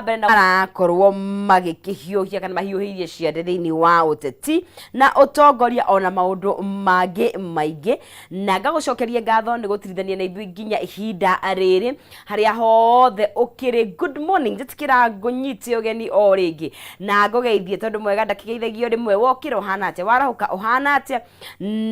Mbere na marakorwo magĩkĩhiũhia kana mahiũhĩirie ciande thĩinĩ wa ũteti na ũtongoria ona maũndũ mangĩ maingĩ. Na ngagũcokeria ngatho nĩ gũtirithania na ithuĩ nginya ihinda rĩrĩ harĩa hothe ũkĩrĩ. Good morning, njĩtĩkĩra ngũnyite ũgeni o rĩngĩ na ngũgeithie, tondũ mwega ndakĩgeithagio rĩmwe. Wokĩra ũhana atĩa? Warahũka ũhana atĩa?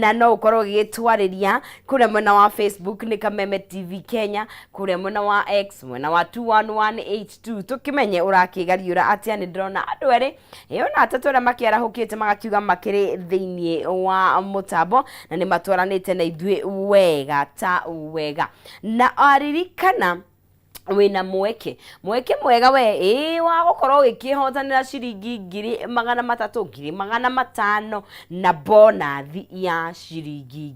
Na no ũkorwo ũgĩgĩtwarĩria kũrĩa mwena wa Facebook nĩ Kameme TV Kenya, kũrĩa mwena wa X mwena wa 21182, tũkĩmenye ũrakĩgariũra atĩa. Nĩ ndĩrona andũ erĩ ĩyo na atatũ arĩa makĩarahũkĩte magakiuga makĩrĩ thĩinĩ wa mũtambo na nĩ matwaranĩte na ithuĩ wega ta wega. Na aririkana wĩna mweke, mweke mwega we ĩĩ wa gũkorwo ũgĩkĩhotanĩra ciringi 300,000, 500,000 na bonathi ya ciringi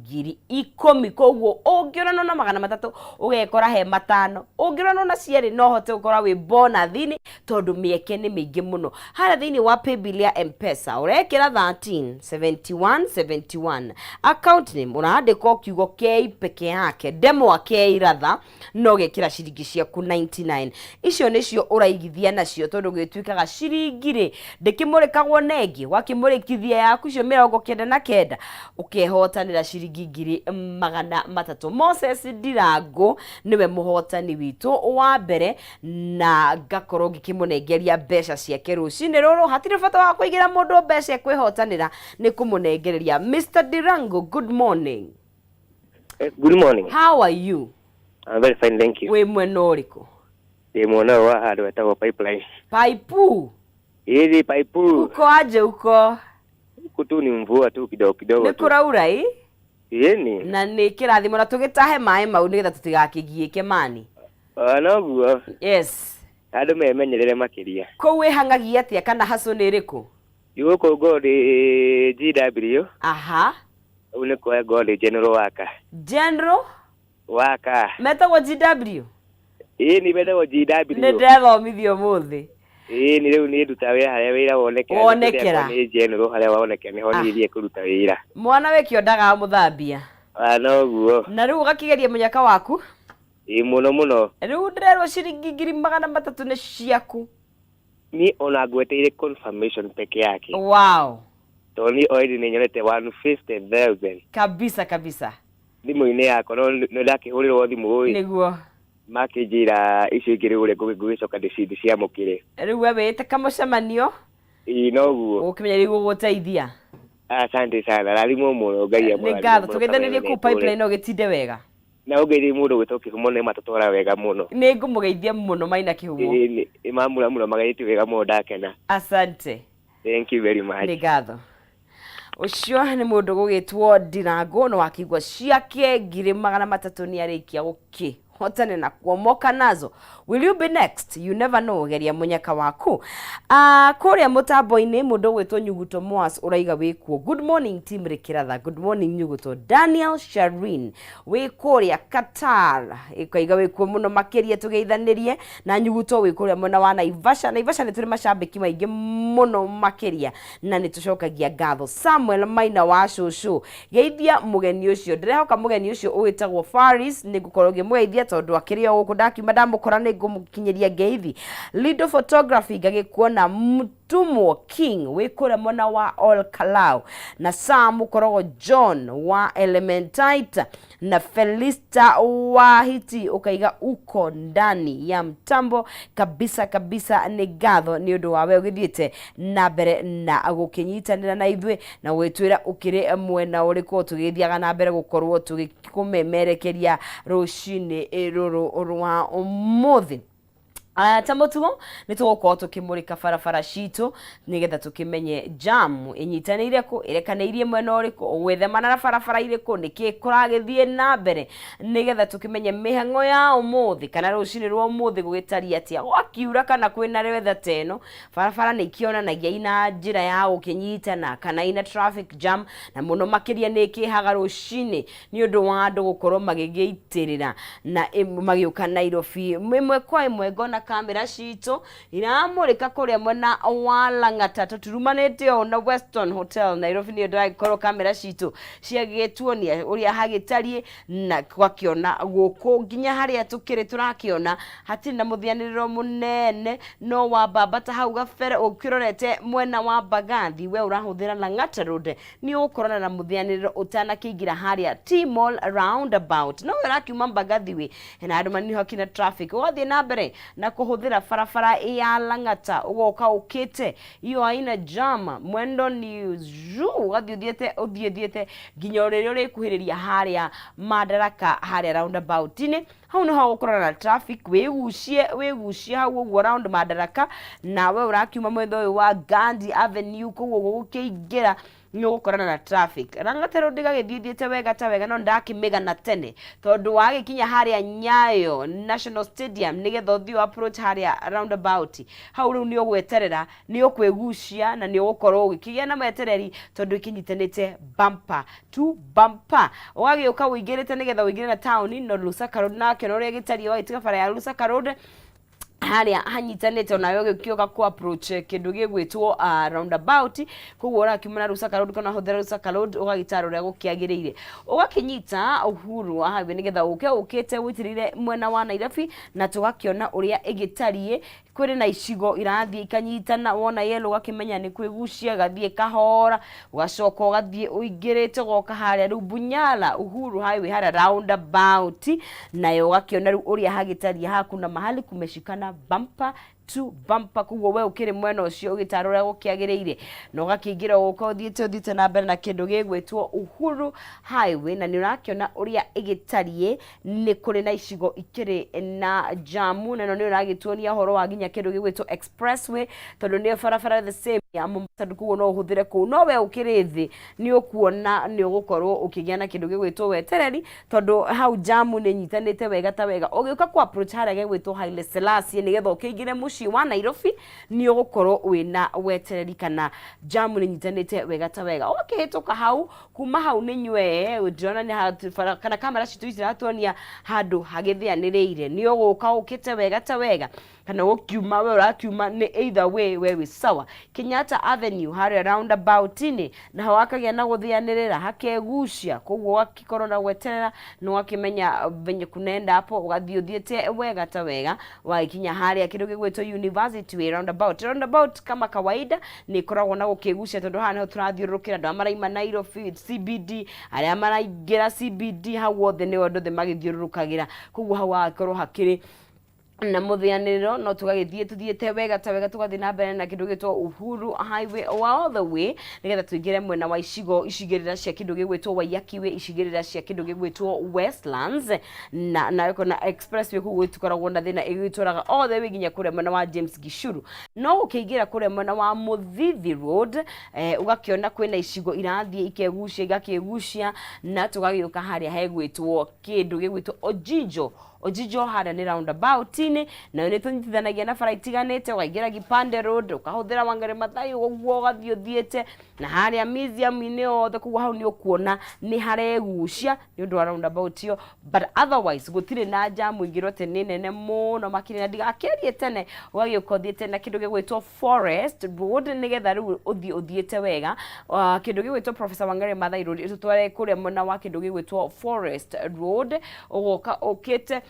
10,000. Koguo ũngĩũranwo na 300 ũgekora he 500, ũngĩũranwo na cierĩ no ũhote gũkorwo wĩ bonathi-inĩ, tondũ mĩeke nĩ mĩingĩ mũno harĩa thĩinĩ wa paybill ya M-Pesa. Ũrekĩra 13 71 71, account name ũrandĩka o kiugo kei peke yake, ndemwa kei ratha, no ũgekĩra ciringi ciaku 99. Icio nĩcio ũraigithia nacio, tondũ gĩtuĩkaga ciringi rĩ ndĩkĩmũrĩkagwo na ĩngĩ. Wakĩmũrĩkithia yaku icio 99, ũkehotanĩra ciringi 300,000. Moses Ndirangũ nĩwe mũhotani witũ wa mbere, na ngakorwo ngĩkĩmũnengeria mbeca ciake rũcinĩ rũrũ. Hatirĩ bata wa kũigĩra mũndũ mbeca ekwĩhotanĩra, nĩ kũmũnengereria. Mr Ndirangu, good morning. Good morning. How are you? I'm very fine, thank you. Wĩ mwena ũrĩkũ? Ndĩ mwena wa handũ hetagwo Pipeline. Paipu? Hivi Pipe. Uko aje uko? Huku tu ni mvua tu kidogo kidogo Nĩ tu. kũraura ĩ? Yeni. Na nĩ kĩrathimo, na tũgĩtahe maĩ mau nĩgetha tũtigakĩgiĩke mani. Ah, noguo. Yes. Andũ memenyerere makĩria. Kũu wĩhang'agia atĩa kana hustle nĩ ĩrĩkũ? Gũkũ ngo ndĩ GW. Ũguo nĩ kuoya ngo ndĩ general worker. General? Worker. Metagwo GW? Ĩĩ, nĩ metagwo GW. Nĩ ndethomithio ũmũthĩ. Ĩĩ, nĩ rĩu nĩ nduta wĩra harĩa wĩra wonekera. Wonekera. Nĩ general harĩa wonekera nĩho niĩ thiĩ kũruta wĩra. Mwana wĩkĩo ndaga mũthambia. Ah, noguo. Na rĩu ũgakĩgeria mũnyaka waku? Ĩĩ, mũno mũno. Rĩu ndĩrerwo ciringi 300,000 nĩ ciaku. Niĩ ona ngweteire confirmation peke yake. Tondũ niĩ already nĩ nyonete 150,000. Kabisa kabisa. Thimũ-inĩ yakwa, no nĩ ndakĩhũrĩrwo thimũ ĩ. Makĩnjĩra icio ingĩ rĩu ũrĩa ngũgĩcoka ndĩciamũkĩre. Rĩu we wĩĩte kamũcemanio. Ĩĩ, noguo. Ũkĩmenya rĩu ũgũteithia. Asante sana, rathimwo mũno, Ngai Nĩ amũrathime ngatho. mũno. Tũgeithanĩrie kũu Kameme. Pipeline, ũgĩtinde wega. Na ũngeithie mũndũ gwĩtwo Kĩhumo, nĩ matũtwara wega mũno. Nĩ ngũmũgeithia mũno Maina Kĩhumo. Ĩĩ, nĩ mamura mũno, magaithĩtie wega mũno, ndakena. Asante. Thank you very much. Nĩ ngatho. Ũcio nĩ mũndũ gũgĩtwo Ndirangũ, nĩ wakĩigua ciake 300,000 nĩ arĩkia gũkĩhotane na kuomoka nazo. Will you be next? You never know. Geria mũnyaka waku. Kũrĩa mũtambo-inĩ mũndũ ũgwĩtwo Nyuguto Moas ũraiga wĩkuo. Good morning, team Rĩkĩratha. Good morning, Nyuguto. Daniel Sharin wĩ kũrĩa Qatar, ĩkaiga wĩkuo mũno makĩria, tũgeithanĩrie na Nyuguto wĩ kũrĩa mwena wa Naivasha. Naivasha nĩ tũrĩ macambĩki maingĩ mũno makĩria na nĩ tũcokagia ngatho. Samuel Maina wa cũcũ, geithia mũgeni ũcio. Ndĩrehoka mũgeni ũcio ũgĩtagwo Faris nĩ ngũkorwo ngĩmũgeithia, tondũ akĩrĩ o gũkũ, ndakiuma ndamũkora nĩ ngũmũkinyĩria ngeithi. Lido Photography, ngagĩkuona. Mtumwo King wĩ kũrĩa mwena wa Ol Kalou, na Sam ũkoragwo John wa Elementite, na Felista wa Hiti ũkaiga uko ndani ya mtambo kabisa kabisa. Nĩ ngatho nĩ ũndũ wa we ũgĩthiĩte na mbere na gũkĩnyitanĩra na ithuĩ na gũgĩtwĩra ũkĩrĩ mwena ũrĩkũ, tũgĩthiaga na mbere gũkorwo tũgĩkũmemerekeria rũcinĩ rũrũ rwa ũmũthĩ. Ta mũtugo nĩ tũgũkorwo tũkĩmũrĩka barabara citũ nĩgetha tũkĩmenye jam ĩnyitanĩire kũ, ĩrekanĩirie mwena ũrĩkũ, ũgwĩthemana na barabara irĩkũ, nĩkĩ kũragĩthiĩ na mbere, nĩgetha tũkĩmenye mĩhang'o ya ũmũthĩ kana rũcinĩ rwa ũmũthĩ gũgĩtariĩ atĩa, gwakiura kana kwĩna weather ta ĩno. Barabara nĩ ikĩonanagia ina njĩra ya gũkĩnyitana kana ina traffic jam, na mũno makĩria nĩ ĩkĩhaga rũcinĩ nĩ ũndũ wa andũ gũkorwo magĩgĩitĩrĩra na magĩũka Nairobi ĩmwe kwa ĩmwe. Ngona Kamera citũ iramũrĩka kũrĩa mwena wa Lang'ata, tũturumanĩte ũũ na Weston Hotel Nairobi. Nĩyo ndĩragĩkorwo kamera citũ ciagĩtuonia ũrĩa hagĩtariĩ, na twakĩona gũkũ nginya harĩa tũkĩrĩ tũrakĩona hatirĩ na mũthĩanĩrĩro mũnene. No wambambata hau gabere ũkĩrorete mwena wa Mbagathi, we ũrahũthĩra Lang'ata Road, nĩ ũgũkorana na mũthĩanĩrĩro ũtanakĩingĩra harĩa T-Mall roundabout. No we ũrakiuma Mbagathi wĩ hena handũ manini hakina traffic, ũgathiĩ na mbere na kũhũthĩra barabara ya Lang'ata, ũgoka ũkĩte iyo haina jam, mwendo ni zuu, ũgathiĩ ũthiĩte ũthiĩ ũthiĩte nginya rĩrĩa ũrĩkuhĩrĩria harĩa Madaraka, harĩa roundabout-inĩ. Hau nĩho ũgũkorana na traffic, wĩgucie wĩgucie hau ũguo round Madaraka. Nawe ũrakiuma mwena ũyũ wa Gandhi Avenue kũu ũguo gũkĩingĩra, nĩ ũgũkorana na traffic. Lang'ata Road ĩgagĩthiĩ ĩthiĩte wega ta wega, no ndakĩmĩgana tene tondũ wagĩkinya harĩa Nyayo National Stadium, nĩgetha ũthiĩ approach harĩa roundabout hau, rĩu nĩ ũgweterera, nĩ ũkwĩgucia na nĩ ũgũkorwo ũgĩkĩgĩa na metereri tondũ ĩkĩnyitanĩte bumper to bumper. Ũgagĩũka ũingĩrĩte nĩgetha ũingĩre na taũni, no Lusaka Road nake no ũrĩa ĩgĩtariĩ, wagĩtiga bara ya Lusaka Road harĩa hanyitanĩte, onawe ũgĩkĩũka ku approach kĩndũ gĩgwĩtwo roundabout. Koguo ũrakiuma na Lusaka Road kana hũthĩra Lusaka Road, ũgagĩtara ũrĩa gũkĩagĩrĩire, ũgakĩnyita Uhuru wa Highway nĩgetha ũke ũkĩte ũitĩrĩire mwena wa Nairobi, na tũgakĩona ũrĩa ĩgĩtariĩ. Kwĩrĩ na icigo irathiĩ ikanyitana, wona yellow ũgakĩmenya nĩ kwĩgucia, gathiĩ kahora, ũgacoka ũgathiĩ ũingĩrĩte, ũgoka harĩa rĩu Bunyala Uhuru Highway harĩa roundabout, nayo ũgakĩona rĩu ũrĩa hagĩtariĩ. Haha kuna mahali kumeshikana bumper to bumper, koguo we ũkĩrĩ mwena ũcio ũgĩtara ũrĩa gũkĩagĩrĩire, na ũgakĩingĩra ũgoka ũthiĩte ũthiĩte na mbere na kĩndũ gĩgwĩtwo Uhuru Highway, na nĩ ũrakĩona ũrĩa ĩgĩtariĩ. Nĩ kũrĩ na icigo ikĩrĩ na jamu, na ĩno nĩ ũragĩtuonia ũhoro wa nginya kĩndũ gĩgwĩtwo expressway, tondũ nĩyo barabara the same ya Mombasa, koguo no ũhũthĩre kũu. No we ũkĩrĩ thĩ nĩ ũkuona nĩ ũgũkorwo ũkĩgĩa na kĩndũ gĩgwĩtwo wetereri, tondũ hau jamu nĩ ĩnyitanĩte wega ta wega. Ũgĩũka ku approach harĩa gĩgwĩtwo Haile Selassie nĩgetha ũkĩingĩre mũciĩ wa Nairobi, nĩ ũgũkorwo wĩna wetereri kana jamu nĩ ĩnyitanĩte wega ta wega. Ũgakĩhĩtũka hau, kuma hau nĩ nywee ndĩrona nĩ kana kamera citũ ciratuonia handũ hagĩthĩanĩrĩire. Nĩ ũgũka ũkĩte wega ta wega kana ũkiuma, we ũrakiuma nĩ either way we wĩ sawa. Kenyatta Avenue harĩa roundabout-inĩ naho hakagĩa na gũthĩanĩrĩra, hakegucia, koguo ũgakĩkorwo na gweterera na ũgakĩmenya venye kunaenda hapo, ũgathiĩ ũthiĩte wega ta wega, wagĩkinya harĩa kĩndũ gĩgwĩtwo University Way roundabout. Roundabout kama kawaida nĩ ĩkoragwo na gũkĩgucia, tondũ haha nĩho tũrathiũrũrũkĩra andũ arĩa maraima Nairobi CBD, arĩa maraingĩra CBD, hau othe nĩho andũ othe magĩthiũrũrũkagĩra, koguo hau hagakorwo hakĩrĩ na mũthĩanĩrĩro. No tũgagĩthiĩ tũthiĩte wega ta wega, tũgathiĩ na mbere na kĩndũ gĩtwo Uhuru Highway all the way nĩgetha tũingĩre mwena wa icigo icigĩrĩra cia kĩndũ gĩgwĩtwo Waiyaki Way, icigĩrĩra cia kĩndũ gĩgwĩtwo Westlands, na nayo kona expressway kũu gũtikoragwo na thĩna, ĩgĩtwaraga all the way nginya kũrĩa mwena wa James Gishuru. No ũkĩingĩra kũrĩa mwena wa Mũthithi Road, ũgakĩona kwĩna icigo irathiĩ ikegucia igakĩgucia, na tũgagĩũka harĩa hegwĩtwo kĩndũ gĩgwĩtwo Ojinjo. Ojinjo harĩa nĩ roundabout-inĩ, nayo nĩ tũnyitithanagia na bara itiganĩte, ũkaingĩra Gipande Road, ũkahũthĩra Wangari Maathai ũguo, ũgathiĩ ũthiĩte na harĩa museum-inĩ yothe. Koguo hau nĩ ũkuona nĩ haregucia nĩ ũndũ wa roundabout ĩyo, but otherwise gũtirĩ na jamu ingĩrwo atĩ nĩ nene mũno makĩria. Na ndigakĩarie tene, ũgagĩũka ũthiĩte na kĩndũ gĩgwĩtwo Forest Road nĩgetha rĩu ũthiĩ ũthiĩte wega. Kĩndũ gĩgwĩtwo Professor Wangari Maathai Road ĩtũtware kũrĩa mwena wa kĩndũ gĩgwĩtwo Forest Road, ũgoka ũkĩte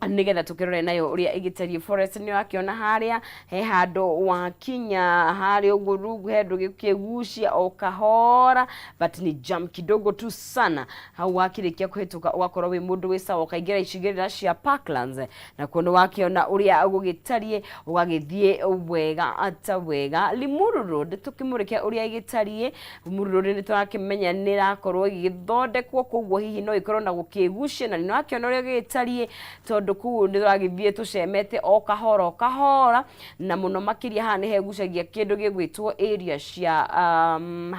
nĩgetha tũkĩrore nayo ũrĩa ĩgĩtariĩ. Forest nĩ wakĩona harĩa he handũ wakinya harĩa ũguo rungu he handũ gĩkĩgucia o kahora, but ni jam kidogo tu sana. Hau wakĩrĩkia kũhĩtũka, ũgakorwo wĩ mũndũ wĩ sawa, ũkaingĩra icigĩrĩra cia Parklands, nakuo nĩ wakĩona ũrĩa gũgĩtariĩ, ũgagĩthiĩ wega ta wega. Limuru Road tũkĩmũrĩke ũrĩa ĩgĩtariĩ. Limuru Road nĩ tũrakĩmenya nĩ ĩrakorwo ĩgĩthondekwo, koguo hihi no ĩkorwo na gũkĩgucia, na nĩ wakĩona ũrĩa gĩgĩtariĩ, tondũ kũu nĩ tũragĩthiĩ tũcemete o kahora o kahora, na mũno makĩria haha nĩ hegucagia kĩndũ gĩgwĩtwo area cia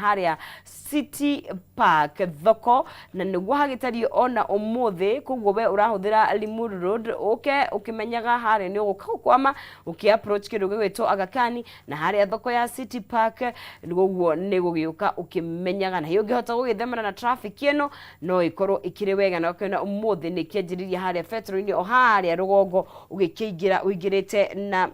harĩa City Park thoko, na nĩguo hagĩtariĩ ona ũmũthĩ. Koguo we ũrahũthĩra Limuru Road, ũke ũkĩmenyaga harĩa nĩ ũgũka gũkwama ũkĩ approach kĩndũ gĩgwĩtwo Aga Khan na harĩa thoko ya City Park. Ũguo nĩ gũgĩũka ũkĩmenyaga, na hihi ũngĩhota gũgĩthemana na traffic ĩno, no ĩkorwo ĩkĩrĩ wega. Na ũkĩona ũmũthĩ nĩ kĩanjĩrĩria harĩa betro-inĩ o harĩa. Harĩa rũgongo ũgĩkĩingĩra ũingĩrĩte na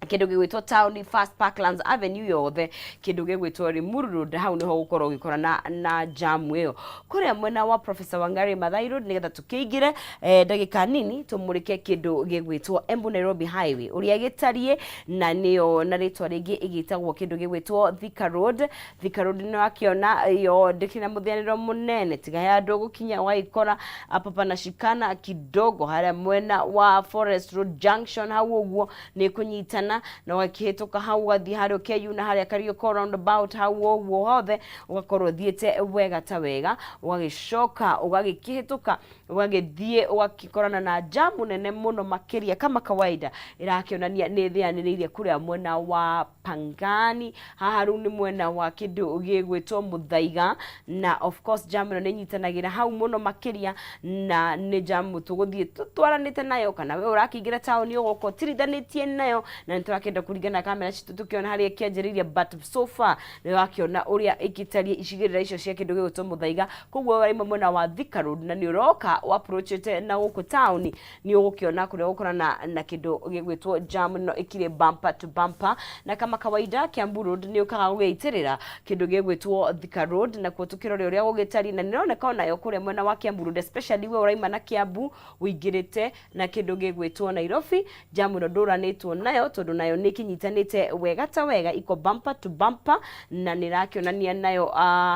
kĩndũ gĩgwĩtwo town First Parklands Avenue yothe, kĩndũ gĩgwĩtwo Limuru Road, hau nĩho ũgũkorwo ũgĩkorana na jamu ĩyo. Kũrĩa mwena wa Professor Wangari Maathai Road, nĩgetha tũkĩingĩre ndagĩka nini tũmũrĩke kĩndũ gĩgwĩtwo Embu Nairobi Highway ũrĩa gĩtariĩ, na nĩyo na rĩtwa rĩngĩ ĩgĩtagwo kĩndũ gĩgwĩtwo Thika Road. Thika Road nĩ wakĩona ĩyo ndĩkĩrĩ na mũthĩanĩro mũnene, tiga he andũ gũkinya ũgagĩkora hapa panashikana kidogo harĩa mwena wa Forest Road Junction, hau ũguo nĩ kũnyitana na ũgakĩhĩtũka hau ũgathiĩ harĩa ũkeyuna harĩa Kariokor roundabout, hau ũguo hothe ũgakorwo ũthiĩte wega ta wega, ũgagĩcoka ũgagĩkĩhĩtũka ũgagĩthiĩ ũgakĩkorana na jamu nene mũno makĩria. Kama kawaida ĩrakĩonania nĩ ĩthĩanĩrĩirie kũrĩa mwena wa Pangani, haha rĩu nĩ mwena wa kĩndũ gĩgwĩtwo Mũthaiga, na of course jam ĩno nĩ ĩnyitanagĩra hau mũno makĩria, na nĩ jamu tũgũthiĩ tũtwaranĩte nayo, kana we ũrakĩingĩra taũni ũgoka ũtirithanĩtie nayo, na nĩ tũrakĩenda kũringana na kamera citũ tũkĩona harĩa ĩkĩanjĩrĩirie, but so far nĩ ũrakĩona ũrĩa ĩgĩtariĩ icigĩrĩra icio cia kĩndũ gĩgwĩtwo Mũthaiga. Koguo we waima mwena wa Thika Road na nĩ ũroka ũapproachĩte na gũkũ taũni, nĩ ũgũkĩona kũrĩa ũgũkorana na kĩndũ gĩgwĩtwo jam ĩno ĩkirĩ bumper to bumper. Na kama kawaida Kiambu Road nĩ ũkaga gũgĩitĩrĩra kĩndũ gĩgwĩtwo Thika Road, nakuo tũkĩrore ũrĩa gũgĩtariĩ, na nĩroneka onayo kũrĩa mwena wa Kiambu Road, especially we ũraima na Kiambu ũingĩrĩte na kĩndũ gĩgwĩtwo Nairobi, jamu ĩno ndũranĩtwo nayo tondũ nayo nĩ ĩkĩnyitanĩte wega ta wega, iko bumper to bumper, na nĩ ĩrakĩonania nayo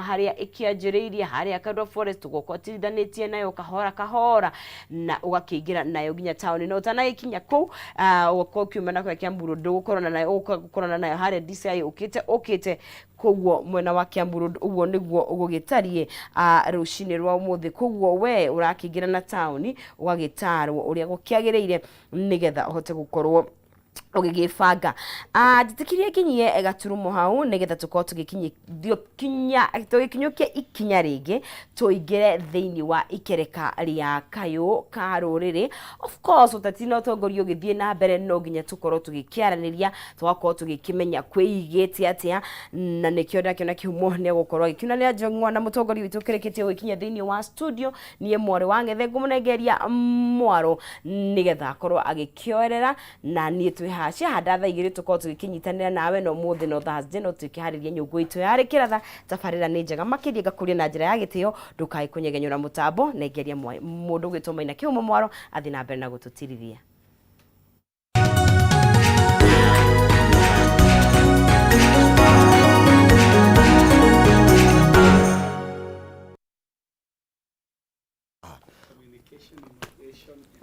harĩa ĩkĩanjĩrĩirie harĩa Karura Forest, ũgoka ũtirithanĩtie nayo kahora kahora na ũgakĩingĩra nayo nginya taũni. No ũtanagĩkinya kũu, ũgakorwo ũkiuma na kũrĩa Kiambu Road, ndũgũkorana nayo, ũgũkorana nayo harĩa DCI ũkĩte koguo mwena wa Kiambu Road ũguo nĩguo gũgĩtariĩ rũcinĩ rwa ũmũthĩ. Koguo we ũrakĩingĩra na taũni ũgagĩtarwo ũrĩa gũkĩagĩrĩire nĩgetha ũhote gũkorwo ũgĩgĩbanga. Njĩtĩkĩrie nginyie gaturumo hau nĩgetha tũkorwo tũgĩkinyũkia ikinya rĩngĩ tũingĩre thĩinĩ wa ikereka rĩa kayũ ka rũrĩrĩ. Of course ũteti na ũtongoria ũgĩthiĩ na mbere no nginya tũkorwo tũgĩkĩaranĩria, tũgakorwo tũgĩkĩmenya kwĩigĩte atĩa, na nĩkĩo ndakĩona kĩhumo nĩ egũkorwo agĩkiuna nĩ njong'wa na mũtongoria witũ ũkĩrĩkĩtie gũgĩkinya thĩinĩ wa studio. Niĩ mwarĩ wa ng'ethe ngũmũnengeria mwaro nĩgetha akorwo agĩkĩoerera, na niĩ twĩ haha ciahanda thaa 2 tũkorwo tũgĩkĩnyitanĩra nawe. No mũthĩ no Thursday no twĩkĩharĩria nyũngũ itũ yarĩ kĩratha. Tabarĩra nĩ njega makĩria, ngakũria na njĩra ya gĩtĩo ndũkae kũnyegenyũra mũtambo. Nengeria mũndũ ũgwĩtwo Maina Kĩhumo mwaro athiĩ na mbere na gũtũtirithia.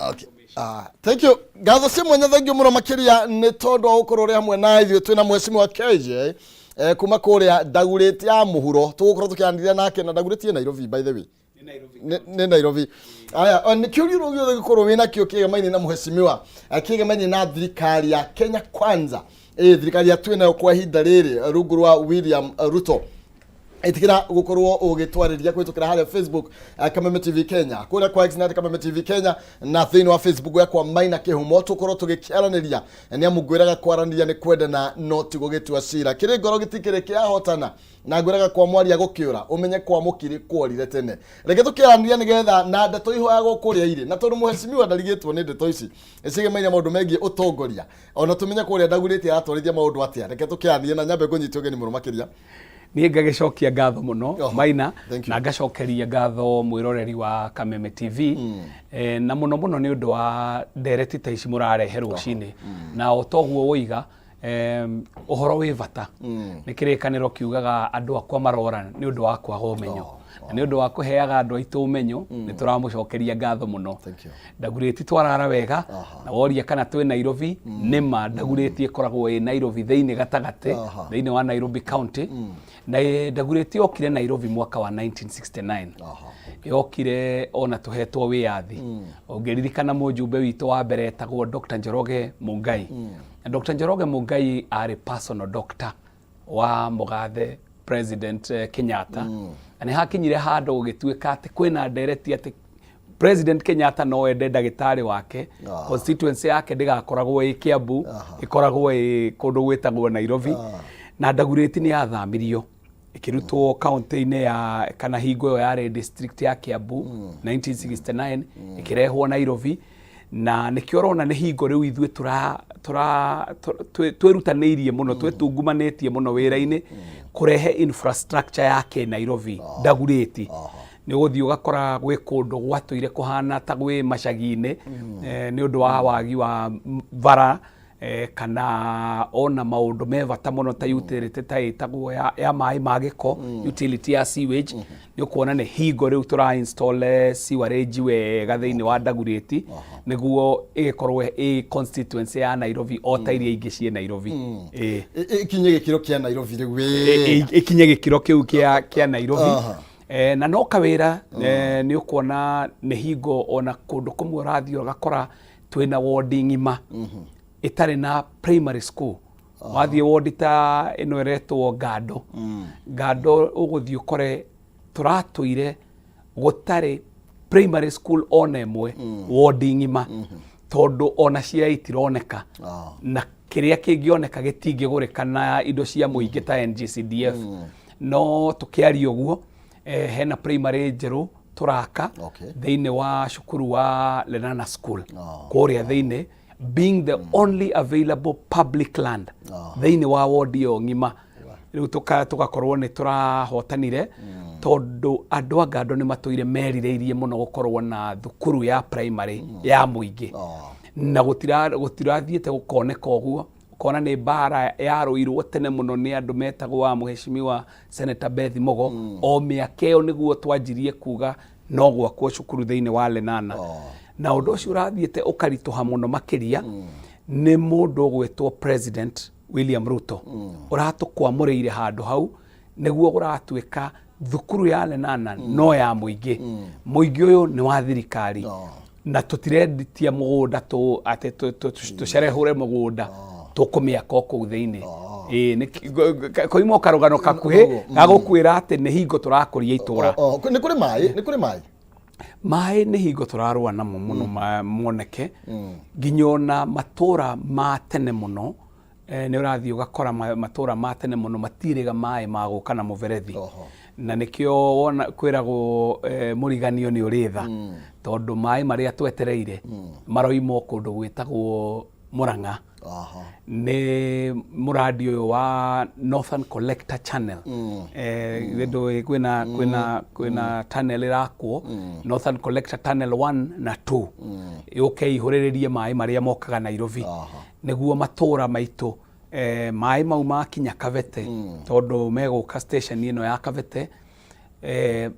Okay. Thank you. Ngatho cia mwanya, thank you mũno makĩria nĩ tondũ wa gũkorwo ũrĩ hamwe na ithuĩ. Twĩna mheshimiwa KJ kuma kũrĩa Ndagurĩti ya mũhuro, tũgũkorwo tũkĩaranĩria nake na Ndagurĩti ĩ Nairobi, by the way. Nĩ Nairobi. Aya, nĩ kĩũria ũrĩa gĩothe gĩkorwo wĩna kĩo kĩgemaine na mheshimiwa, kĩgemaine na thirikari ya Kenya Kwanza, thirikari ya twĩ nayo kwa ihinda rĩrĩ rungu rwa William Ruto, itikira gukorwo ugitwarĩria kũhĩtũkĩra harĩa Facebook, Kameme TV Kenya, kũrĩa kwa X na Kameme TV Kenya, na thĩinĩ wa Facebook yakwa Maina Kĩhumo, tũkorwo tũgĩkĩaranĩria. Nĩ amu ngwĩraga kwaranĩria nĩ kwendana no ti gũgĩtua cira. Kĩrĩ ngoro gĩtikĩrĩ kĩahotana, na ngwĩraga kwa mwaria gũkĩũra ũmenye kwa mũkiri kworire tene. Reke tũkĩaranĩria nĩgetha na ndeto ihoyagwo kũrĩa irĩ, na tondũ mũhecimiwa ndarigĩtwo nĩ ndeto ici cigemeire maũndũ megiĩ ũtongoria, ona tũmenye kũrĩa Ndagurĩtie aratwarithia maũndũ atĩa. Reke tũkĩaranĩrie na nyambe ngũnyite ũgeni mũno makĩria. Niĩ ngagĩcokia ngatho mũno. Oho, Maina. Thank you. Na ngacokeria ngatho mwĩroreri wa Kameme TV, na mũno mũno nĩ ũndũ wa ndereti ta ici mũrarehe rũcinĩ. Na o toguo woiga, ũhoro wĩ bata. Nĩ kĩrĩkanĩro kiugaga andũ akwa marora nĩ ũndũ wa kwaga ũmenyo, na nĩ ũndũ wa kũheaga andũ aitũ ũmenyo nĩ tũramũcokeria ngatho mũno. Thank you. Ndagurĩti twarara wega. Na woria kana twĩ Nairobi, nĩma Ndagurĩti ĩkoragwo ĩ Nairobi thĩinĩ gatagatĩ, thĩinĩ wa Nairobi County. Na Ndagurĩti yokire Nairobi mwaka wa 1969. Yokire ona tũhetwo wĩyathi. Ũngĩririkana mũjumbe witũ wa mbere etagwo Dr. Njoroge Mungai. Na Dr. Njoroge Mungai arĩ personal doctor wa mũgathe President Kenyatta. Na nĩ hakinyire handũ gũgĩtuĩka atĩ kwĩna ndereti atĩ President Kenyatta no ende ndagĩtarĩ wake constituency yake ndĩgakoragwo ĩ Kiambu, ĩkoragwo ĩ kũndũ gwĩtagwo Nairobi. Na Ndagurĩti nĩ yathamirio ĩkĩrutwo kaunti-inĩ ya kana hingo ĩyo yarĩ district ya Kiambu 1969 ĩkĩrehwo Nairobi. Na nĩkĩo ũrona nĩ hingo rĩu ithuĩ tũra tũra twĩrutanĩirie mũno, twĩtungumanĩtie mũno wĩra-inĩ kũrehe infrastructure ya kĩ Nairobi Dagoretti. Nĩ ũgũthiĩ ũgakora gwĩ kũndũ gwatũire kũhana ta gwĩ macagi-inĩ nĩ ũndũ wa wagi wa bara kana ona maũndũ me bata mũno ta utility ta ĩtagwo ya maĩ ma gĩko, utility ya sewage. Nĩ ũkuona nĩ hingo rĩu tũra install sewerage wega thĩinĩ wa Dagoretti nĩguo ĩgĩkorwo ĩ constituency ya Nairobi o ta iria ingĩ ciĩ Nairobi. Ĩĩ. Ĩkinye gĩkĩro kĩa Nairobi rĩu wega. Ĩkinye gĩkĩro kĩu kĩa Nairobi. Na no kawĩra nĩ ũkuona nĩ hingo ona kũndũ kũmwe ũrathiĩ ũgakora twĩna wodi ng'ima ĩtarĩ na primary school. Wathiĩ wodi ta ĩno ĩretwo Ngando, Ngando ũgũthiĩ ũkore tũratũire gũtarĩ primary school ona ĩmwe wodi ng'ima, tondũ ona cia itironeka na kĩrĩa kĩngĩoneka gĩtingĩgũrĩka na indo cia mũingĩ ta NGCDF. No tũkĩaria ũguo hena primary njerũ tũraka thĩinĩ wa cukuru wa Lenana School kũrĩa thĩinĩ, being the only available public land thĩinĩ wa wodi ĩyo ng'ima. Rĩu tũgakorwo nĩ tũrahotanire tondũ andũ a Ngando nĩ matũire merirĩirie mũno gũkorwo na thukuru ya primary ya mũingĩ na gũtirathiĩte gũkoneka ũguo. Ũkona nĩ mbara yarũirwo tene mũno nĩ andũ metagwo wa mũheshimiwa Senator Beth Mugo o mĩaka ĩyo nĩguo twanjirie kuga no gwakwo cukuru thĩinĩ wa Lenana. Na ũndũ ũcio ũrathiĩte ũkaritũha mũno makĩria nĩ mũndũ ũgwĩtwo President William Ruto ũratũkwamũrĩire handũ hau nĩguo gũratuĩka thukuru ya Lenana no ya mũingĩ. Mũingĩ ũyũ nĩ wa thirikari na tũtirenditia mũgũnda tũ atĩ tũcerehũre mũgũnda, tũkũmĩaka o kũu thĩinĩ. Ĩĩ, koima o karũgano kakuhĩ gagũkwĩra atĩ nĩ hingo tũrakũria itũra. Nĩ kũrĩ maĩ? Nĩ kũrĩ maĩ? Maĩ nĩ hingo tũrarũa namo mũno moneke nginya ona matũra ma tene mũno. Nĩ ũrathiĩ ũgakora matũra ma tene mũno matirĩga maĩ ma gũka na mũberethi. Na nĩkĩo wona kwĩragwo mũriganio nĩ ũrĩ tha, tondũ maĩ marĩa twetereire maroima o kũndũ gwĩtagwo Mũrang'a. Nĩ mũrandi ũyũ wa Northern Collector Channel. Ndũĩ kwĩna tunnel ĩrakwo Northern Collector Tunnel 1 na 2 yũke ihũrĩrĩrie maĩ marĩa mokaga Nairobi nĩguo matũra maitũ maĩ mau makinya Kabete, tondũ megũka station ĩno ya Kabete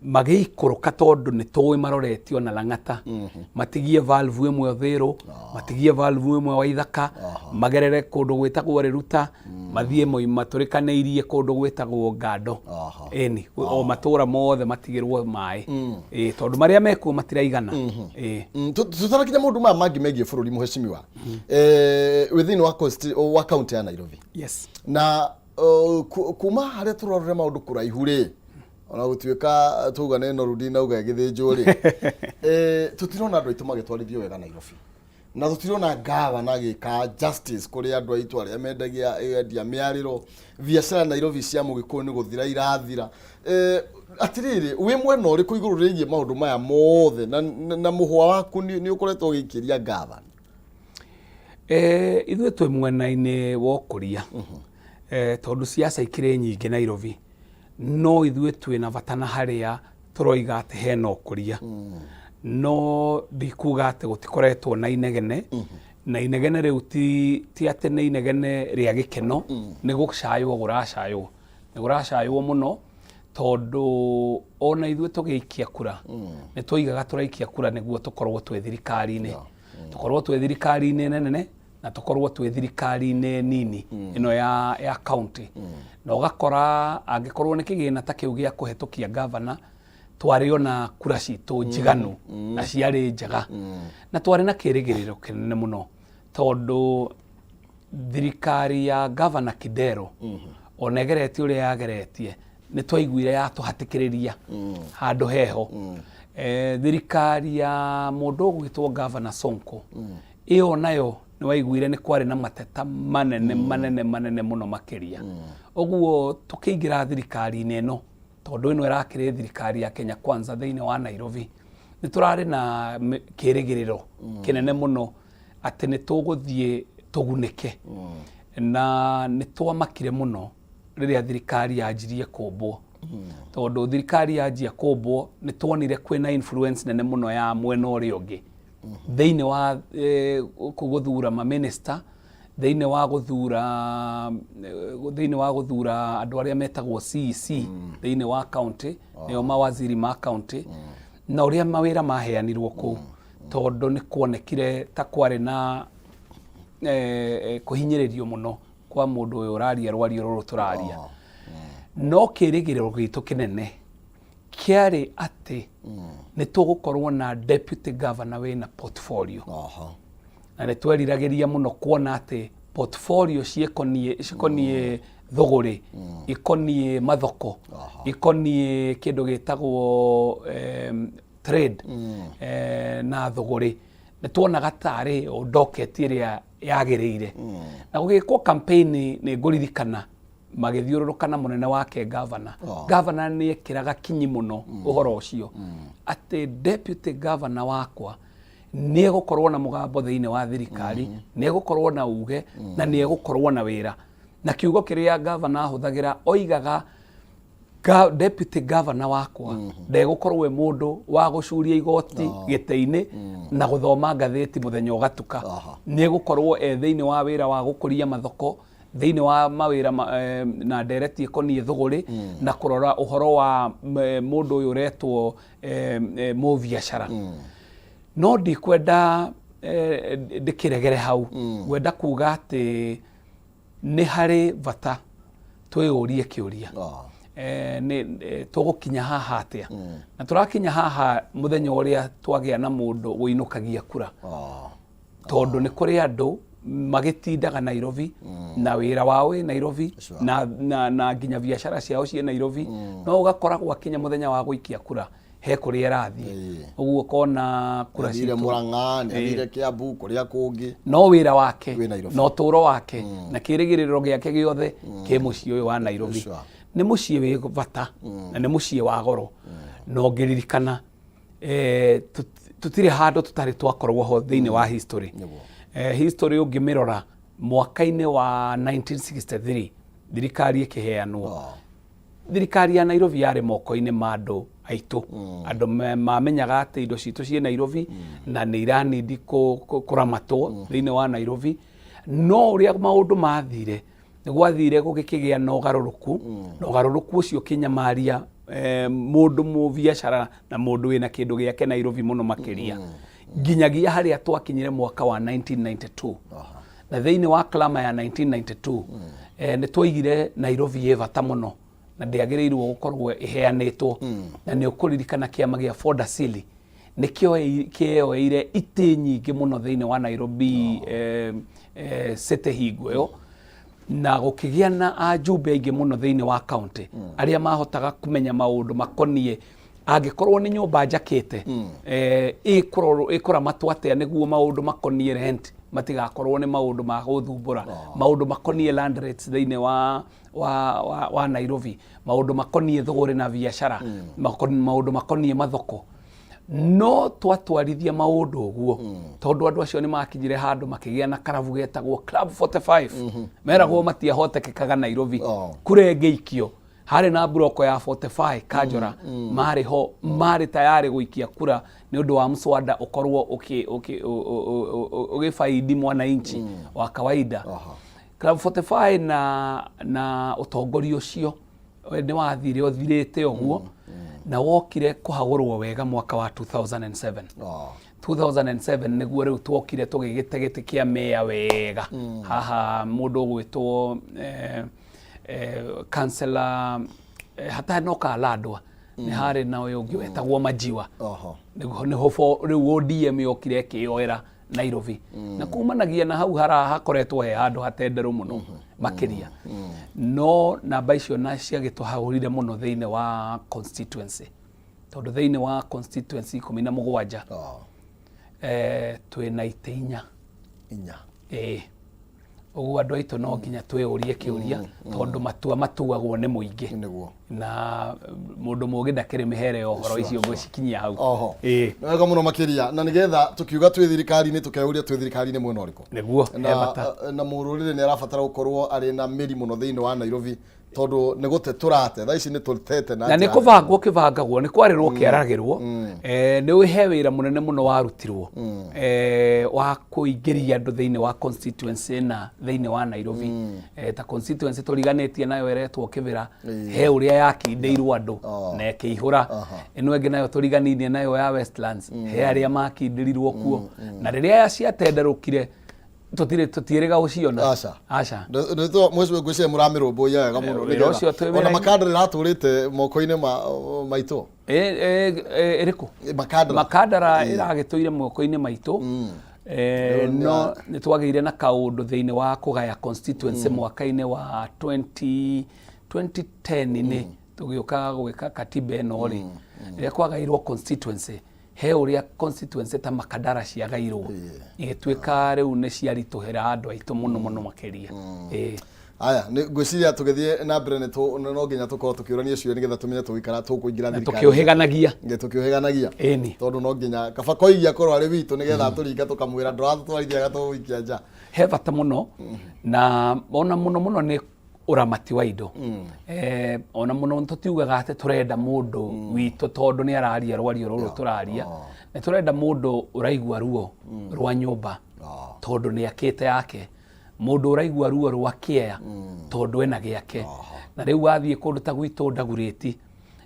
magĩikũrũka, tondũ nĩ tũĩ maroretio na Lang'ata, matigie valve ĩmwe Ũthĩrũ, matigie valve ĩmwe Waithaka, magerere kũndũ gwĩtagwo Rĩruta, mathiĩ matũrĩkanĩirie kũndũ gwĩtagwo Ngando. Ĩni o matũra mothe matigĩrwo maĩ. Ĩĩ, tondũ marĩa mekuo matiraigana. Ĩĩ. Tũtanakinya maũndũ maya mangĩ megiĩ bũrũri, mũheshimiwa, wĩ thĩinĩ wa wa kaunti ya Nairobi. Yes. Na kuma harĩa tũrarora maũndũ kũraihu rĩ, ona gũtuĩka twauga nĩ noru ndinauga ĩgĩthĩnjwo rĩ, tũtirona andũ aitũ magĩtwarithio wega Nairobi na tũtirona ngavana agĩka justice kũrĩ andũ aitũ arĩa mendagia endia mĩarĩro. Biacara Nairobi cia mũgĩkũyũ nĩ gũthira irathira. Atirĩrĩ, wĩ mwena ũrĩkũ igũrũ rĩgiĩ maũndũ maya mothe na mũhwa waku nĩ ũkoretwo ũgĩikĩria ngavana? Ithuĩ twĩ mwena-inĩ wa ũkũria tondũ siasa ikĩrĩ nyingĩ Nairobi, no ithuĩ twĩ na bata na harĩa tũroiga atĩ hena ũkũria. No ndikuga atĩ gũtikoretwo na inegene, na inegene rĩu ti atĩ nĩ inegene rĩa gĩkeno, nĩ gũcaywo gũracaywo, nĩ gũracaywo mũno tondũ ona ithuĩ tũgĩikia kura nĩ twoigaga tũraikia kura nĩguo tũkorwo twĩ thirikari-inĩ, tũkorwo twĩ thirikari-inĩ nene na tũkorwo twĩ thirikari-inĩ nini ĩno ya county. Na ũgakora angĩkorwo nĩ kĩgĩna ta kĩu gĩa kũhetũkia gavana, twarĩ ona kura citũ njiganu na ciarĩ njega na twarĩ na kĩrĩgĩrĩro kĩnene mũno tondũ thirikari ya gavana Kidero ona ĩgeretie ũrĩa yageretie nĩ twaiguire yatũhatĩkĩrĩria handũ heho. Thirikari ya mũndũ ũgwĩtwo gavana Sonko ĩyo nayo nĩ waiguire nĩ kwarĩ na mateta manene manene manene mũno makĩria. Ũguo tũkĩingĩra thirikari-inĩ ĩno, tondũ ĩno ĩrakĩrĩ thirikari ya Kenya Kwanza thĩinĩ wa Nairobi, Nĩ tũrarĩ na kĩrĩgĩrĩro kĩnene mũno atĩ nĩ tũgũthiĩ tũgunĩke, na nĩ twamakire mũno rĩrĩa thirikari yanjirie kũmbwo, tondũ thirikari yanjia kũmbwo nĩ tuonire kwĩna influence nene mũno ya mwena ũrĩa ũngĩ thĩinĩ wa gũthura maminista, thĩinĩ wa gũthura andũ arĩa metagwo CEC thĩinĩ wa county, nĩo mawaziri ma county, na ũrĩa mawĩra maheanirwo kũu, tondũ nĩ kuonekire ta kwarĩ na kũhinyĩrĩrio mũno kwa mũndũ ũyũ ũraria rwario rũrũ tũraria. No kĩrĩgĩrĩro gitũ kĩnene kĩarĩ atĩ nĩ tũgũkorwo na deputy governor wĩna portfolio, na nĩ tweriragĩria mũno kuona atĩ portfolio cikoniĩ thũgũrĩ, ikoniĩ mathoko, ikoniĩ kĩndũ gĩtagwo trade na thũgũrĩ. Nĩ tuonaga tarĩ o docket ĩrĩa yagĩrĩire, na gũgĩkwo campaign. Nĩ ngũririkana magĩthiũrũrũka na mũnene wake governor. Governor nĩ ekĩraga kinyi mũno ũhoro ũcio atĩ deputy governor wakwa nĩ egũkorwo na mũgambo thĩinĩ wa thirikari, nĩ egũkorwo na uge, na nĩ egũkorwo na wĩra. Na kiugo kĩrĩa governor ahũthagĩra oigaga, "Deputy governor wakwa ndegũkorwo e mũndũ wa gũcuria igoti gĩtĩ-inĩ na gũthoma ngathĩti mũthenya ũgatuka. Nĩ egũkorwo e thĩinĩ wa wĩra wa gũkũria mathoko, thĩinĩ wa mawĩra na ndereti ĩkoniĩ thũgũrĩ, na kũrora ũhoro wa mũndũ ũyũ ũretwo mũbiacara." No ndikwenda ndĩkĩregere hau. Ngwenda kuga atĩ nĩ harĩ bata twĩyũrie kĩũria, nĩ tũgũkinya haha atĩa, na tũrakinya haha mũthenya ũrĩa twagĩa na mũndũ ũinũkagia kura, tondũ nĩ kũrĩ andũ magĩtindaga Nairobi na wĩra wao wĩ Nairobi, na nginya biacara ciao ciĩ Nairobi, no ũgakora gwakinya mũthenya wa gũikia kura he kũrĩa ĩrathiĩ. Ũguo ũkona kura athire citũ Murang'a, nĩ athire Kiambu, kũrĩa kũngĩ. No wĩra wake Wĩ Nairobi. Na ũtũũro wake na kĩrĩgĩrĩro gĩake gĩothe kĩ mũciĩ ũyũ wa Nairobi. Nĩ mũciĩ wĩ bata na nĩ mũciĩ wa goro, na ũngĩririkana tũtirĩ handũ tũtarĩ twakorwo ho thĩinĩ wa history. History ũngĩmĩrora, mwaka-inĩ wa 1963 thirikari ĩkĩheanwo, thirikari ya Nairobi yarĩ moko-inĩ ma andũ aitũ, andũ mamenyaga atĩ indo citũ ciĩ Nairobi na nĩ iranindi kũramatwo thĩinĩ wa Nairobi. No ũrĩa maũndũ mathire, nĩ gwathire gũgĩkĩgĩa na ũgarũrũku, na ũgarũrũku ũcio ũkĩnyamaria mũndũ mũbiacara na mũndũ wĩna kĩndũ gĩake Nairobi mũno makĩria, nginyagia harĩa twakinyire mwaka wa 1992. Na thĩinĩ wa clama ya 1992 nĩ twaigire Nairobi ĩ bata mũno na ndĩagĩrĩirwo gũkorwo ĩheanĩtwo. Na nĩ ũkũririkana kĩama gĩa Ford Asili nĩkĩo kĩeyoeire itĩ nyingĩ mũno thĩinĩ wa Nairobi city hingo ĩyo, na gũkĩgĩa na ajumbe aingĩ mũno thĩinĩ wa county arĩa mahotaga kũmenya maũndũ makoniĩ angĩkorwo nĩ nyũmba njakĩte, ĩkũramatwo atĩa nĩguo maũndũ makoniĩ rent matigakorwo nĩ maũndũ ma gũthumbũra, maũndũ makoniĩ land rates thĩinĩ wa Nairobi, maũndũ makoniĩ thũgũrĩ na biacara, maũndũ makoniĩ mathoko. No twatwarithia maũndũ ũguo, tondũ andũ acio nĩ makinyire handũ makĩgĩa na karabu getagwo Club 45, meragwo matiahotekekaga Nairobi. Kura ĩngĩikio harĩ na mburoko ya 45 Kanjora, marĩ ho, marĩ tayarĩ gũikia kura nĩ ũndũ wa mswada ũkorwo ũgĩbaidi mwananchi wa kawaida. Club 45 na ũtongoria ũcio nĩ wathire ũthirĩte ũguo, na wokire kũhagũrwo wega mwaka wa 2007. 2007 nĩguo rĩu tuokire tũgĩgĩte gĩtĩ kĩa meya wega haha, mũndũ ũgwĩtwo kansela hatarĩ no Kalandwa, nĩ harĩ na ũyũ ũngĩ wetagwo Majiwa. Nĩguo nĩho rĩu ODM yokire ĩkĩyoera Nairobi, na kumanagia na hau hara hakoretwo he handũ hatenderũ mũno makĩria. No namba icio na ciagĩtũhagũrire mũno thĩinĩ wa constituency, tondũ thĩinĩ wa constituency 17 twĩna itĩ 4. Inya. Ĩĩ. Ũguo andũ aitũ no nginya twĩyũrie kĩũria, tondũ matua matuagwo nĩ mũingĩ. Nĩguo. Na mũndũ mũgĩ ndakĩrĩ mĩhere ya ũhoro icio ngũcikinyia hau. Oho. Ĩĩ. Nĩ wega mũno makĩria, na nĩgetha tũkiuga twĩ thirikari-inĩ tũkeyũria twĩ thirikari-inĩ mwena ũrĩkũ. Nĩguo, he Na, bata. na mũrũrĩrĩ nĩ arabatara gũkorwo arĩ na mĩri mũno thĩinĩ wa Nairobi, tondũ nĩ gũte tũrate thaa ici, nĩ tũtete na nĩ kũbangwo kĩbangagwo, nĩ kwarĩrwo kĩaragĩrwo. Nĩ he wĩra mũnene mũno warutirwo wa kũingĩria andũ thĩinĩ wa constituency na thĩinĩ wa Nairobi. Ta constituency tũriganĩtie nayo ĩretwo Kĩbĩra, he ũrĩa yakindĩirwo andũ na ĩkĩihũra. Ĩno ĩngĩ nayo tũriganĩirie nayo ya Westlands, he arĩa makindĩrirwo kuo, na rĩrĩa ciatenderũkire tũtirĩ tũtiĩrĩga gũciona. Aca. Aca. Nĩtwo mweci ngwĩciria mũramĩrũmbũiya wega mũno. Wĩra ũcio twĩ Ona wĩra-inĩ. Makandara ĩratũrĩte moko-inĩ maitũ. Ĩrĩkũ? Makandara. Makandara ĩragĩtũire moko-inĩ maitũ. No nĩ twagĩire na kaũndũ thĩinĩ wa kũgaya constituency mwaka-inĩ wa 20 2010-inĩ, tũgĩũka gwĩka katiba ĩno rĩ, rĩrĩa kwagairwo constituency, he ũrĩa constituency ta Makandara ciagairwo igĩtuĩka rĩu nĩ ciaritũhĩra andũ aitũ mũno mũno makĩria. Ĩĩ. Aya, ngwĩciria tũgĩthiĩ na mbere no nginya tũkorwo tũkĩũrania ciũria nĩgetha tũmenye tũgũikara tũkũingĩra na thirikari. Tũkĩũhĩganagia. Nĩ tũkĩũhĩganagia. Ĩni. Tondũ no nginya kaba koigia akorwo arĩ witũ nĩgetha atũringa tũkamwĩra ndũratũtwarithia agatũikia nja. He bata mũno, na ona mũno mũno nĩ ũramati wa indo. Ona mũno tũtiugaga atĩ tũrenda mũndũ witũ tondũ nĩ araria rwario rũrũ tũraria. Nĩ tũrenda mũndũ ũraigua ruo rwa nyũmba tondũ nĩ akĩte yake, mũndũ ũraigua ruo rwa kĩea tondũ ena gĩake. Na rĩu wathiĩ kũndũ ta gwitũ Ndagurĩti,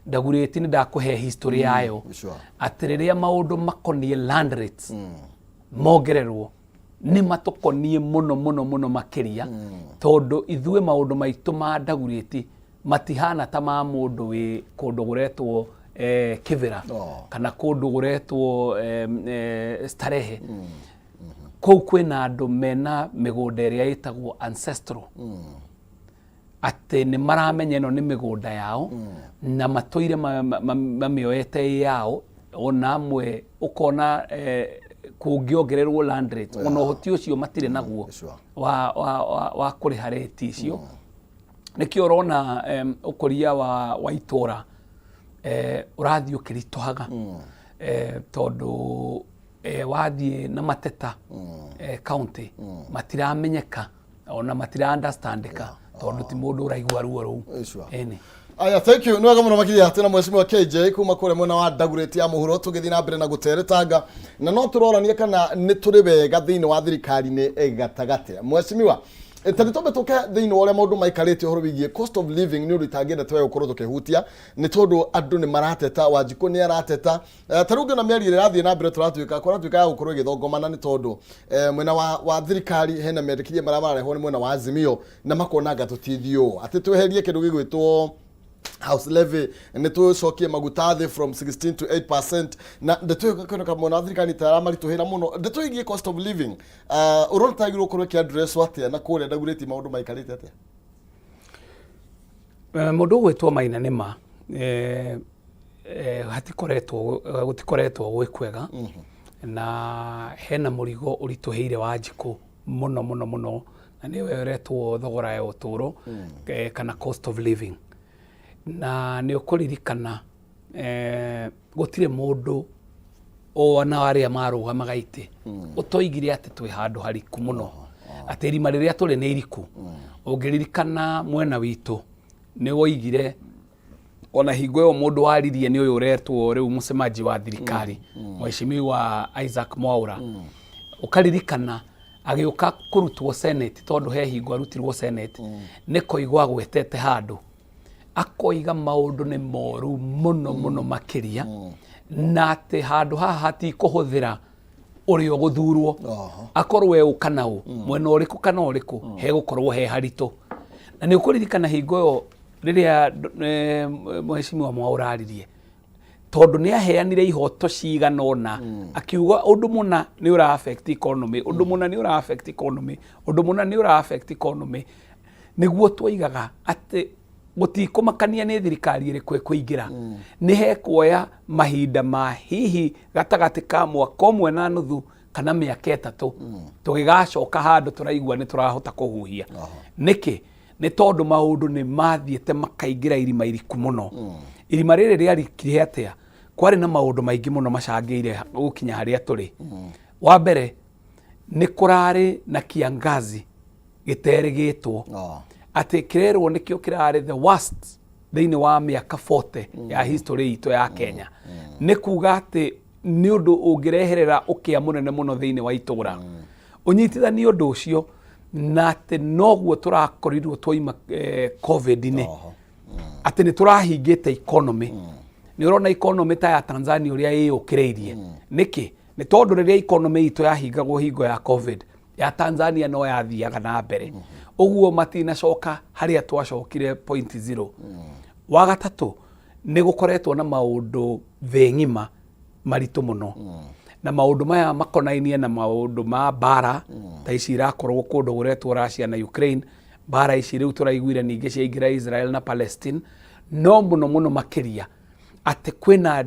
Ndagurĩti nĩ ndakũhe history yayo, atĩ rĩrĩa maũndũ makoniĩ land rates mongererwo, nĩ matũkoniĩ mũno mũno mũno makĩria, tondũ ithuĩ maũndũ maitũ ma Ndagurĩti matihana ta ma mũndũ wĩ kũndũ kũretwo Kĩbĩra kana kũndũ kũretwo Starehe. Kũu kwĩna andũ mena mĩgũnda ĩrĩa ĩtagwo ancestral, atĩ nĩ maramenya ĩno nĩ mĩgũnda yao na matũire mamĩoete ĩ yao. Ona amwe ũkona kũngĩongererwo land rate, ona ũhoti ũcio matirĩ naguo wa kũrĩha rate icio. Nĩkĩo ũrona ũkũria wa itũra ũrathiĩ ũkĩritũhaga, tondũ wathiĩ na mateta county matiramenyeka, ona matira understandika, tondũ ti mũndũ ũraigua ruo rũu. Ĩni. Aya, thank you. Nĩ wega mũno makĩria. Twĩna mheshimiwa KJ kuma kũrĩa mwena wa Dagoretti ya mũhuro, tũgĩthiĩ na mbere na gũteretanga na no tũrorania kana nĩ tũrĩ wega thĩinĩ wa thirikari-inĩ gatagatĩ. Mheshimiwa, ta nĩ twambe tũke thĩinĩ wa ũrĩa maũndũ maikarĩte ũhoro wĩgiĩ cost of living. Nĩ ũndũ itangĩenda twage gũkorwo tũkĩhutia, nĩ tondũ andũ nĩ marateta, Wanjikũ nĩ arateta. Ta rĩu ngĩona mĩario ĩrĩa ĩrathiĩ na mbere, tũratuĩka kũratuĩka ya gũkorwo ĩgĩthongomana, nĩ tondũ mwena wa thirikari hena mendekithia marĩa mararehwo nĩ mwena wa Azimio, na makona anga tũtithiĩ ũũ atĩ tweherie kĩndũ gĩgwĩtwo house levy, nĩ tũcokie maguta thĩ from 16 to 8%, na ndeto ĩyo gakĩoneka mwena wa thirikari ta ĩramaritũhĩra mũno. Ndeto ĩgiĩ cost of living, ũrona ta yagĩrĩirwo gũkorwo ĩkĩaddresswo atĩa, na kũrĩa Dagoretti maũndũ maikarĩte atĩa? Mũndũ ũgwĩtwo Maina, nĩ ma hatikoretwo gũtikoretwo gwĩ kwega, na hena mũrigo ũritũhĩire Wanjikũ mũno mũno mũno, na nĩyo ĩretwo thogora ya ũtũũro kana cost of living. Na nĩ ũkũririkana gũtirĩ mũndũ ona arĩa marũgamaga itĩ ũtoigire atĩ twĩ handũ hariku mũno, atĩ irima rĩrĩa tũrĩ nĩ iriku. Ũngĩririkana mwena witũ nĩ woigire, ona hingo ĩyo mũndũ waririe nĩ ũyũ ũretwo rĩu mũsemaji wa thirikari, Mheshimiwa Isaac Mwaura. Ũkaririkana agĩũka kũrutwo Senate, tondũ he hingo arutirwo Senate, nĩ koigwo agwetete handũ akoiga maũndũ nĩ moru mũno mũno makĩria, na atĩ handũ haha hatikũhũthĩra ũrĩa ũgũthurwo akorwo e ũ kana ũ, mwena ũrĩkũ kana ũrĩkũ, hegũkorwo he haritũ. Na nĩ ũkũririkana hingo ĩyo rĩrĩa Mheshimiwa Mwaura aririe, tondũ nĩ aheanire ihoto cigana ũna, akiuga ũndũ mũna nĩ ũra affect economy, ũndũ mũna nĩ ũra affect economy, ũndũ mũna nĩ ũra affect economy. Nĩguo twoigaga atĩ gũtikũmakania nĩ thirikari ĩrĩkũ ĩkũingĩra, nĩ hekuoya mahinda ma hihi gatagatĩ ka mwaka ũmwe na nuthu. Kana mĩaka 3 tũgĩgacoka handũ tũraigua nĩ tũrahota kũhuhia. Nĩkĩ? Nĩ tondũ maũndũ nĩ mathiĩte makaingĩra irima iriku mũno. Irima rĩrĩ rĩarikire atĩa? Kwarĩ na maũndũ maingĩ mũno macangĩire gũkinya harĩa tũrĩ. Wa mbere, nĩ kũrarĩ na kiangazi gĩterĩgĩtwo, atĩ kĩrerwo nĩkĩo kĩrarĩ the worst thĩinĩ wa mĩaka 40 ya history itũ ya Kenya. Nĩ kuga atĩ nĩ ũndũ ũngĩreherera ũkĩa mũnene mũno thĩinĩ wa itũra. Ũnyitithanie ũndũ ũcio na atĩ noguo tũrakorirwo twaima COVID-inĩ, atĩ nĩ tũrahingĩte economy. Nĩ ũrona economy ta ya Tanzania ũrĩa ĩyũkĩrĩirie. Nĩkĩ? Nĩ tondũ rĩrĩa economy itũ yahingagwo hingo ya COVID, ya Tanzania no yathiaga na mbere. Ũguo matinacoka harĩa twacokire point zero. Wa gatatũ, nĩ gũkoretwo na maũndũ thĩ ng'ima maritũ mũno, na maũndũ maya makonainie na maũndũ ma mbara ta ici irakorwo kũndũ gũretwo Russia na Ukraine. Mbara ici rĩu tũraiguire ningĩ ciaingĩra Israel na Palestine. No mũno mũno makĩria atĩ kwĩna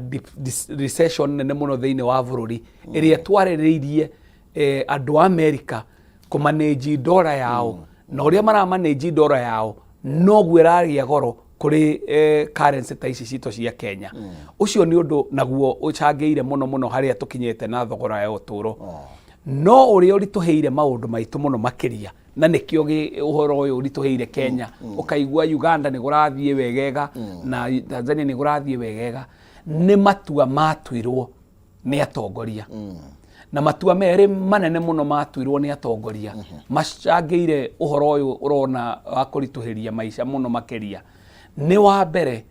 recession nene mũno thĩinĩ wa bũrũri, ĩrĩa twarĩrĩirie andũ a Amerika kũmanĩnji ndora yao, na ũrĩa maramanĩnji ndora yao noguo ĩragĩa goro kũrĩ currency ta ici citũ cia Kenya. Ũcio nĩ ũndũ naguo ũcangĩire mũno mũno harĩa tũkinyĩte na thogora ya ũtũũro. No ũrĩa ũritũhĩire maũndũ maitũ mũno makĩria, na nĩkĩo ũhoro ũyũ ũritũhĩire Kenya, ũkaigua Uganda nĩ kũrathiĩ wegega na Tanzania nĩ kũrathiĩ wegega, nĩ matua matuirwo nĩ atongoria. Na matua merĩ manene mũno matuirwo nĩ atongoria macangĩire ũhoro ũyũ ũrona wa kũritũhĩria maica mũno makĩria, nĩ wa mbere,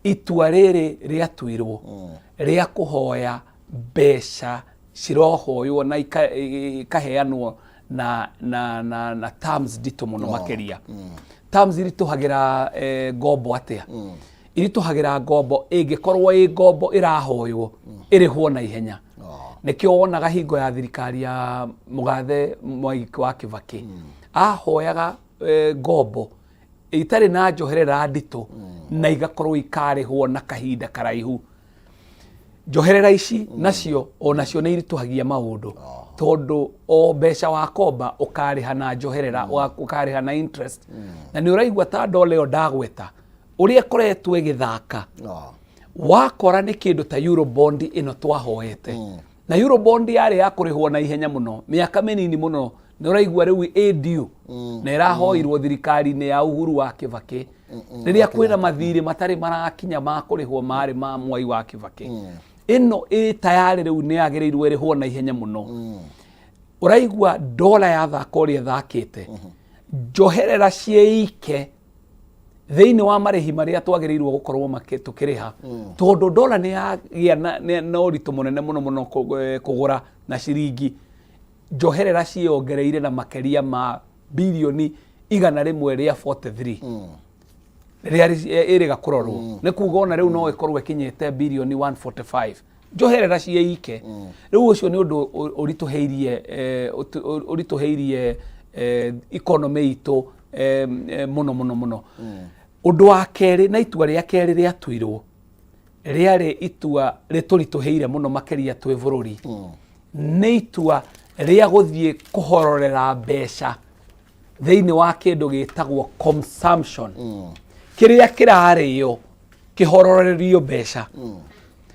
itua rĩrĩ rĩatuirwo rĩa kũhoya mbeca cirohoywo na ikaheanwo na terms nditũ mũno makĩria. Terms iritũhagĩra ngombo atĩa? Iritũhagĩra ngombo ĩngĩkorwo ĩ ngombo ĩrahoywo ĩrĩhwo na ihenya. Nĩkĩo wonaga hingo ya thirikari ya mũgathe Mwai wa Kibaki ahoyaga ngombo itarĩ na njoherera nditũ na igakorwo ikarĩhwo na kahinda karaihu. Njoherera ici nacio o nacio nĩ iritũhagia maũndũ, tondũ o mbeca wakomba ũkarĩha na njoherera, ũkarĩha na interest. Na nĩ ũraigua ta dola ĩyo ndagweta ũrĩa ĩkoretwo ĩgĩthaka, wakora nĩ kĩndũ ta Eurobond ĩno twahoete, na Eurobond yarĩ ya kũrĩhwo na ihenya mũno, mĩaka mĩnini mũno. Nĩ ũraigua rĩu ĩ due na ĩrahoirwo thirikari-inĩ ya Uhuru wa Kibaki rĩrĩa kwĩna mathirĩ matarĩ marakinya ma kũrĩhwo marĩ ma Mwai wa Kibaki. Ĩno ĩ tayarĩ rĩu nĩ yagĩrĩirwo ĩrĩhwo na ihenya mũno. Ũraigua dola yathaka ũrĩa ĩthakĩte, njoherera ciĩike thĩinĩ wa marĩhi marĩa twagĩrĩirwo gũkorwo tũkĩrĩha, tondũ dola nĩ yagĩa na ũritũ mũnene mũno mũno kũgũra na ciringi. Njoherera ciĩongereire na makĩria ma birioni 143 rĩrĩa ĩrĩga kũrorwo. Nĩ kuga ona rĩu no ĩkorwo ĩkinyĩte birioni 145 njoherera ciĩike rĩu. Ũcio nĩ ũndũ ũritũhĩirie economy itũ mũno mũno mũno. Ũndũ wa kerĩ, na itua rĩa kerĩ rĩatuirwo rĩarĩ itua rĩtũritũhĩire mũno makĩria twĩ bũrũri, nĩ itua rĩa gũthiĩ kũhororera mbeca thĩinĩ wa kĩndũ gĩtagwo consumption, kĩrĩa kĩrarĩo kĩhororerio mbeca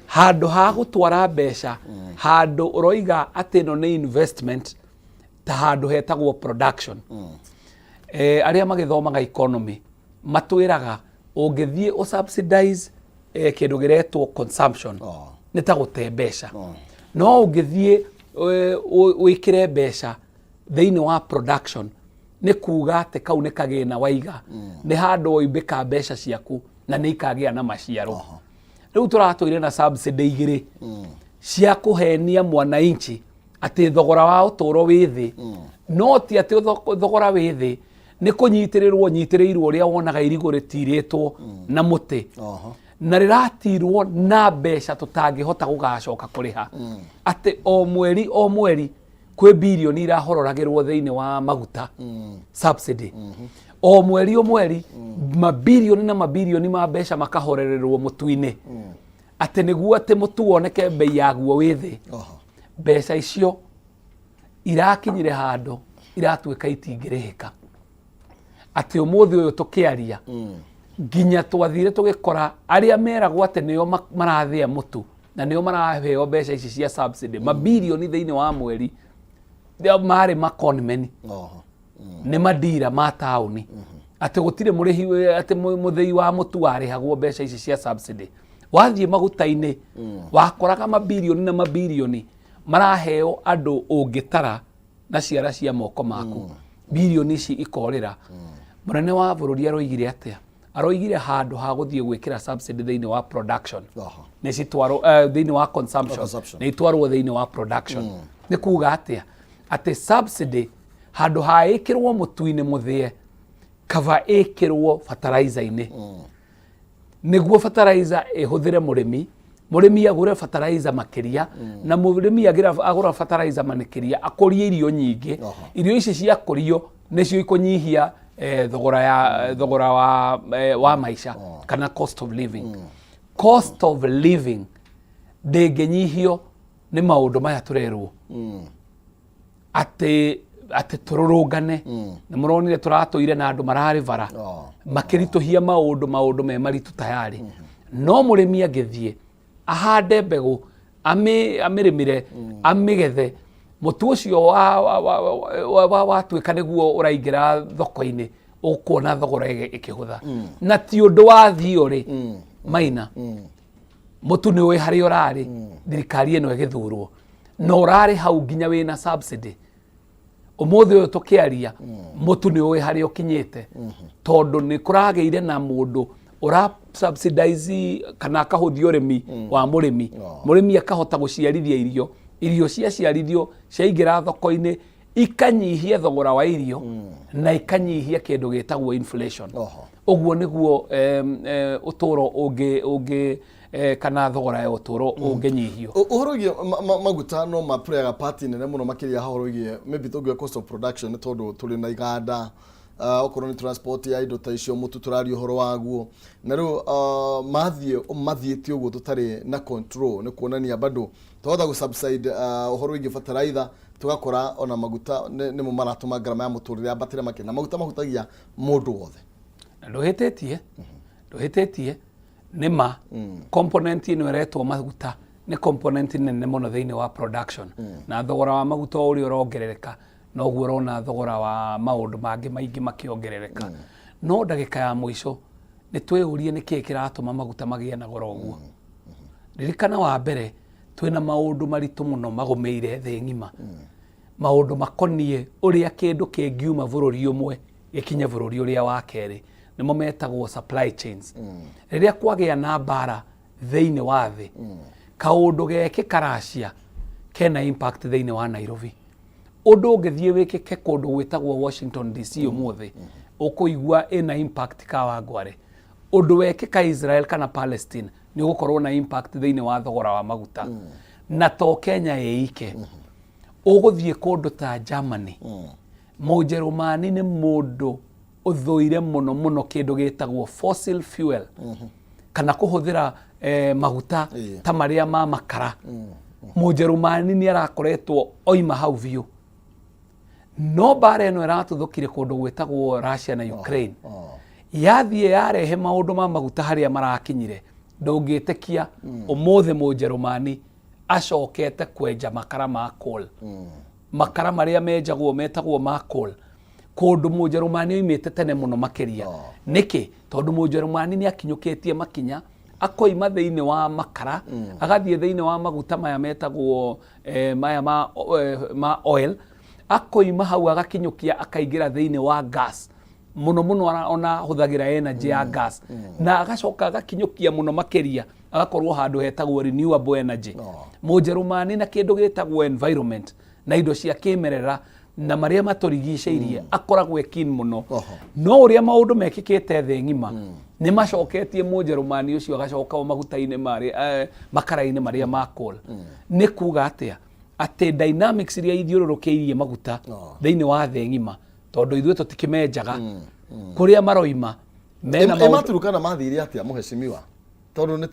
handũ ha gũtwara mbeca handũ ũroiga atĩ ĩno nĩ investment, ta handũ hetagwo production. Arĩa magĩthomaga economy matwĩraga ũngĩthiĩ ũsubsidize kĩndũ gĩretwo consumption, nĩ ta gũte mbeca. No ũngĩthiĩ wĩkĩre mbeca thĩinĩ wa production, nĩ kuga atĩ kau nĩ kagĩna waiga, nĩ handũ woimbĩka mbeca ciaku na nĩ ikagĩa na maciaro. Rĩu tũratũire na subsidy igĩrĩ cia kũhenia mwananchi atĩ thogora wa ũtũũro wĩ thĩ, no ti atĩ thogora wĩ thĩ. Nĩ kũnyitĩrĩrwo nyitĩrĩirwo ũrĩa wonaga irigũ rĩtirĩtwo na mũtĩ, na rĩratirwo na mbeca tũtangĩhota gũgacoka kũrĩha, atĩ o mweri o mweri kwĩ birioni irahororagĩrwo thĩinĩ wa maguta subsidy, o mweri o mweri mabirioni na mabirioni ma mbeca makahorererwo mũtu-inĩ, atĩ nĩguo atĩ mũtu woneke mbei yaguo wĩ thĩ. Mbeca icio irakinyire handũ iratuĩka itingĩrĩhĩka, atĩ ũmũthĩ ũyũ tũkĩaria nginya twathire tũgĩkora arĩa meragwo atĩ nĩo marathĩa mũtu na nĩo maraheo mbeca ici cia subsidy mabirioni thĩinĩ wa mweri nĩo marĩ maconmen. Nĩ mandira ma taũni, atĩ gũtirĩ mũrĩhi atĩ mũthĩi wa mũtu warĩhagwo mbeca ici cia subsidy. Wathiĩ maguta-inĩ, wakoraga mabirioni na mabirioni maraheo andũ ũngĩtara na ciara cia moko maku. Birioni ici ikorĩra. Mũnene wa bũrũri aroigire atĩa? Aroigire handũ ha gũthiĩ gwĩkĩra subsidy thĩinĩ wa production, nĩ citwarwo thĩinĩ wa consumption, Consumption. nĩ itwarwo thĩinĩ wa production. Nĩ kuga atĩa? Atĩ subsidy handũ ha ĩkĩrwo mũtu-inĩ mũthĩe, kaba ĩkĩrwo fertilizer-inĩ, nĩguo fertilizer ĩhũthĩre mũrĩmi, mũrĩmi agũre fertilizer makĩria, na mũrĩmi agũra fertilizer makĩria akũrie irio nyingĩ. Irio ici ciakũrio nĩcio ikũnyihia thogora ya thogora wa maica kana cost of living. Cost of living ndĩngĩnyihio nĩ maũndũ maya tũrerwo atĩ tũrũrũngane. Nĩ mũronire tũratũire na andũ mararĩ bara makĩritũhia maũndũ me maritũ tayarĩ. No mũrĩmi angĩthiĩ ahande mbegũ, amĩrĩmĩre, amĩgethe, mũtu ũcio watuĩka nĩguo ũraingĩra thoko-inĩ, ũkuona thogora ĩkĩhũtha. Na ti ũndũ wa theory, Maina. Mũtu nĩ ũĩ harĩa ũrarĩ thirikari ĩno ĩgĩthurwo, na ũrarĩ hau nginya wĩna subsidy. Ũmũthĩ ũyũ tũkĩaria, mũtu nĩ ũĩ harĩa ũkinyĩte, tondũ nĩ kũragĩire na mũndũ ũra subsidize kana akahũthia ũrĩmi wa mũrĩmi. Mũrĩmi akahota gũciarithia irio, irio ciaciarithio ciaingĩra thoko-inĩ ikanyihia thogora wa irio na ikanyihia kĩndũ gĩtagwo inflation. Ũguo nĩguo ũtũũro ũngĩ kana thogora ya ũtũũro ũngĩnyihio. Ũhoro wĩgiĩ maguta no maplayaga part nene mũno makĩria haha ũhoro wĩgiĩ maybe tũngiuga cost of production, nĩ tondũ tũrĩ na iganda, okorwo nĩ transport ya indo ta icio, mũtu tũraria ũhoro waguo, na rĩu mathiĩ mathiĩte ũguo tũtarĩ na control, nĩ kuonania bado twahota gũ subside ũhoro wĩgiĩ fertilizer, tũgakora ona maguta nĩmo maratũma ngarama ya mũtũrĩre yambatĩre makĩria, na maguta mahutagia mũndũ wothe. Na ndũhĩtĩtie, nĩ ma component ĩno ĩretwo maguta nĩ component nene mũno thĩinĩ wa production, na thogora wa maguta o ũrĩa ũrongerereka noguo ũrona thogora wa maũndũ mangĩ maingĩ makĩongerereka. No ndagĩka ya mũico nĩ twĩyũrie nĩkĩĩ kĩratũma maguta magĩe na goro ũguo. Ririkana wa mbere twĩna maũndũ maritũ mũno magũmĩire thĩ ng'ima, maũndũ makoniĩ ũrĩa kĩndũ kĩngiuma bũrũri ũmwe gĩkinye bũrũri ũrĩa wa kerĩ, nĩmo metagwo supply chains. Rĩrĩa kwagĩa na mbara thĩinĩ wa thĩ, kaũndũ gekĩka Russia kena impact thĩinĩ wa Nairobi. Ũndũ ũngĩthiĩ wĩkĩke kũndũ gwĩtagwo Washington DC ũmũthĩ, ũkũigua ĩna impact Kawangware. Ũndũ wekĩka Israel kana Palestine nĩ ũgũkorwo na impact thĩinĩ wa thogora wa maguta. Na to Kenya ĩike, ũgũthiĩ kũndũ ta Germany, Mũnjerũmani nĩ mũndũ ũthũire mũno mũno kĩndũ gĩtagwo fossil fuel kana kũhũthĩra maguta ta marĩa ma makara. Mũnjerũmani nĩ arakoretwo oima hau biũ, no mbara ĩno ĩratuthũkire kũndũ gwĩtagwo Russia na Ukraine yathiĩ yarehe maũndũ ma maguta harĩa marakinyire, ndũngĩtĩkia ũmũthĩ Mũnjerũmani acokete kwenja makara ma coal, makara marĩa menjagwo metagwo ma coal, kũndũ Mũnjerũmani oimĩte tene mũno makĩria. Nĩkĩ? Tondũ Mũnjerũmani nĩ akinyũkĩtie makinya akoima thĩinĩ wa makara agathiĩ thĩinĩ wa maguta maya metagwo maya ma oil, akoima hau agakinyũkia akaingĩra thĩinĩ wa gas mũno mũno, ona hũthagĩra energy ya gas, na agacoka agakinyũkia mũno makĩria agakorwo handũ hetagwo renewable energy. Mũnjerũmani na kĩndũ gĩtagwo environment na indo cia kĩmerera na marĩa matũrigicĩirie akoragwo e keen mũno. No ũrĩa maũndũ mekĩkĩte thĩ ng'ima nĩ macoketie Mũnjerũmani ũcio agacoka o maguta-inĩ marĩa makara-inĩ marĩa ma coal. Nĩ kuga atĩa? Atĩ dynamics iria ithiũrũrũkĩirie maguta thĩinĩ wa thĩ ng'ima, tondũ ithuĩ tũtikĩmenjaga kũrĩa maroima mena Ĩ maũndũ Maturukana mathire atĩa, mũhecimiwa? Tondũ nĩ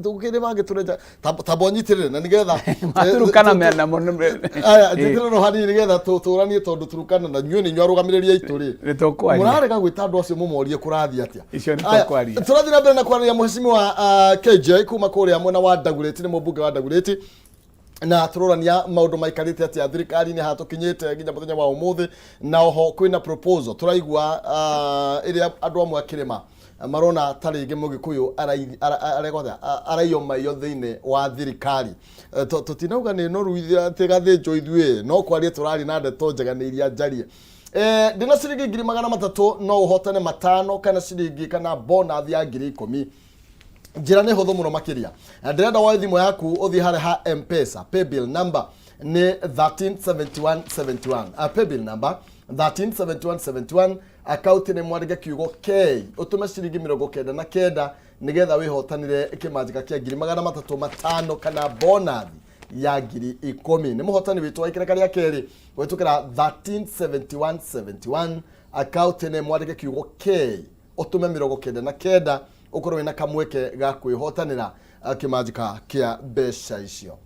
tũkĩrĩ mangĩ tũrenja tamba ũnyitĩrĩre na nĩgetha Maturukana mena mũno. Aya, njĩtĩrĩro hanini nĩgetha tũranie, tondũ Turukana na inyuĩ nĩ inyuĩ arũgamĩrĩri aitũ rĩ. Nĩ tũkwaria. Mũrarega gwĩta andũ acio mũmorie kũrathiĩ atĩa. Icio nĩ Aya, tũkwaria. Tũrathiĩ na mbere na kwaria mheshimiwa KJ kuma kũrĩa mwena wa Dagoretti, nĩ mũmbunge wa Dagoretti, na tũrorania maũndũ maikarĩte atĩa thirikari-inĩ haha tũkinyĩte nginya mũthenya wa ũmũthĩ, na oho kwĩna proposal tũraigua ĩrĩa andũ amwe a kĩrĩma marona ta rĩngĩ mũgĩkũyũ arekwo atĩa? Araiyo maiyo thĩinĩ wa thirikari. Tũtinauga nĩ noru atĩ gathĩnjwo ithuĩ, no kwaria tũraria na ndeto njega nĩ iria njarie. Ndĩna ciringi 300,000, no ũhotane 5 kana ciringi kana bonus ya 10,000. Njĩra nĩ hũthũ mũno makĩria. Na ndĩrenda woe thimũ yaku ũthiĩ harĩa ha Mpesa, paybill number nĩ 137171, paybill number 137171, akaunti nĩ mwandĩke kiugo K, ũtũme ciringi 99 nĩgetha wĩhotanĩre kĩmanjĩka kĩa 300,000 5 kana bonus ya 10,000. Nĩ mũhotani witũ wa ikereka rĩa kerĩ kũhĩtũkĩra 137171, akaunti nĩ mwandĩke kiugo K, ũtũme 99, ũkorwo wĩna kamweke ga kwĩhotanĩra kĩmanjĩka kĩa mbeca icio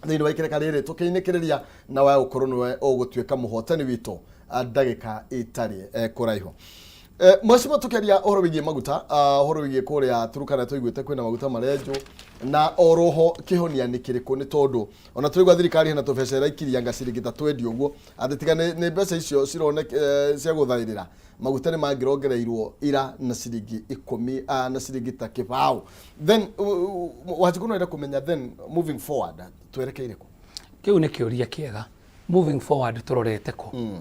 thĩinĩ wa ikereka rĩrĩ tũkĩinĩkĩrĩria, na we ũkorwo nĩwe ũgũtuĩka mũhotani witũ ndagĩka itarĩ kũraihu. Mheshimiwa, tũkĩaria ũhoro wĩgiĩ maguta, ũhoro wĩgiĩ kũrĩa Turukana, tũiguĩte kwĩna maguta marenjwo, na oroho kĩhonia nĩ kĩrĩkũ? Nĩ tondũ ona tũraigua thirikari hena tũbeca ĩraikiria anga ciringi ta 20 ũguo, atĩ tiga nĩ mbeca icio cirone cia gũthaĩrĩra maguta nĩ mangĩrongereirwo ira na ciringi 10, na ciringi ta 20. Then Wanjikũ no enda kũmenya, then moving forward twerekeire kũ? Kĩu nĩ kĩũria kĩega. Moving forward tũrorete kũ?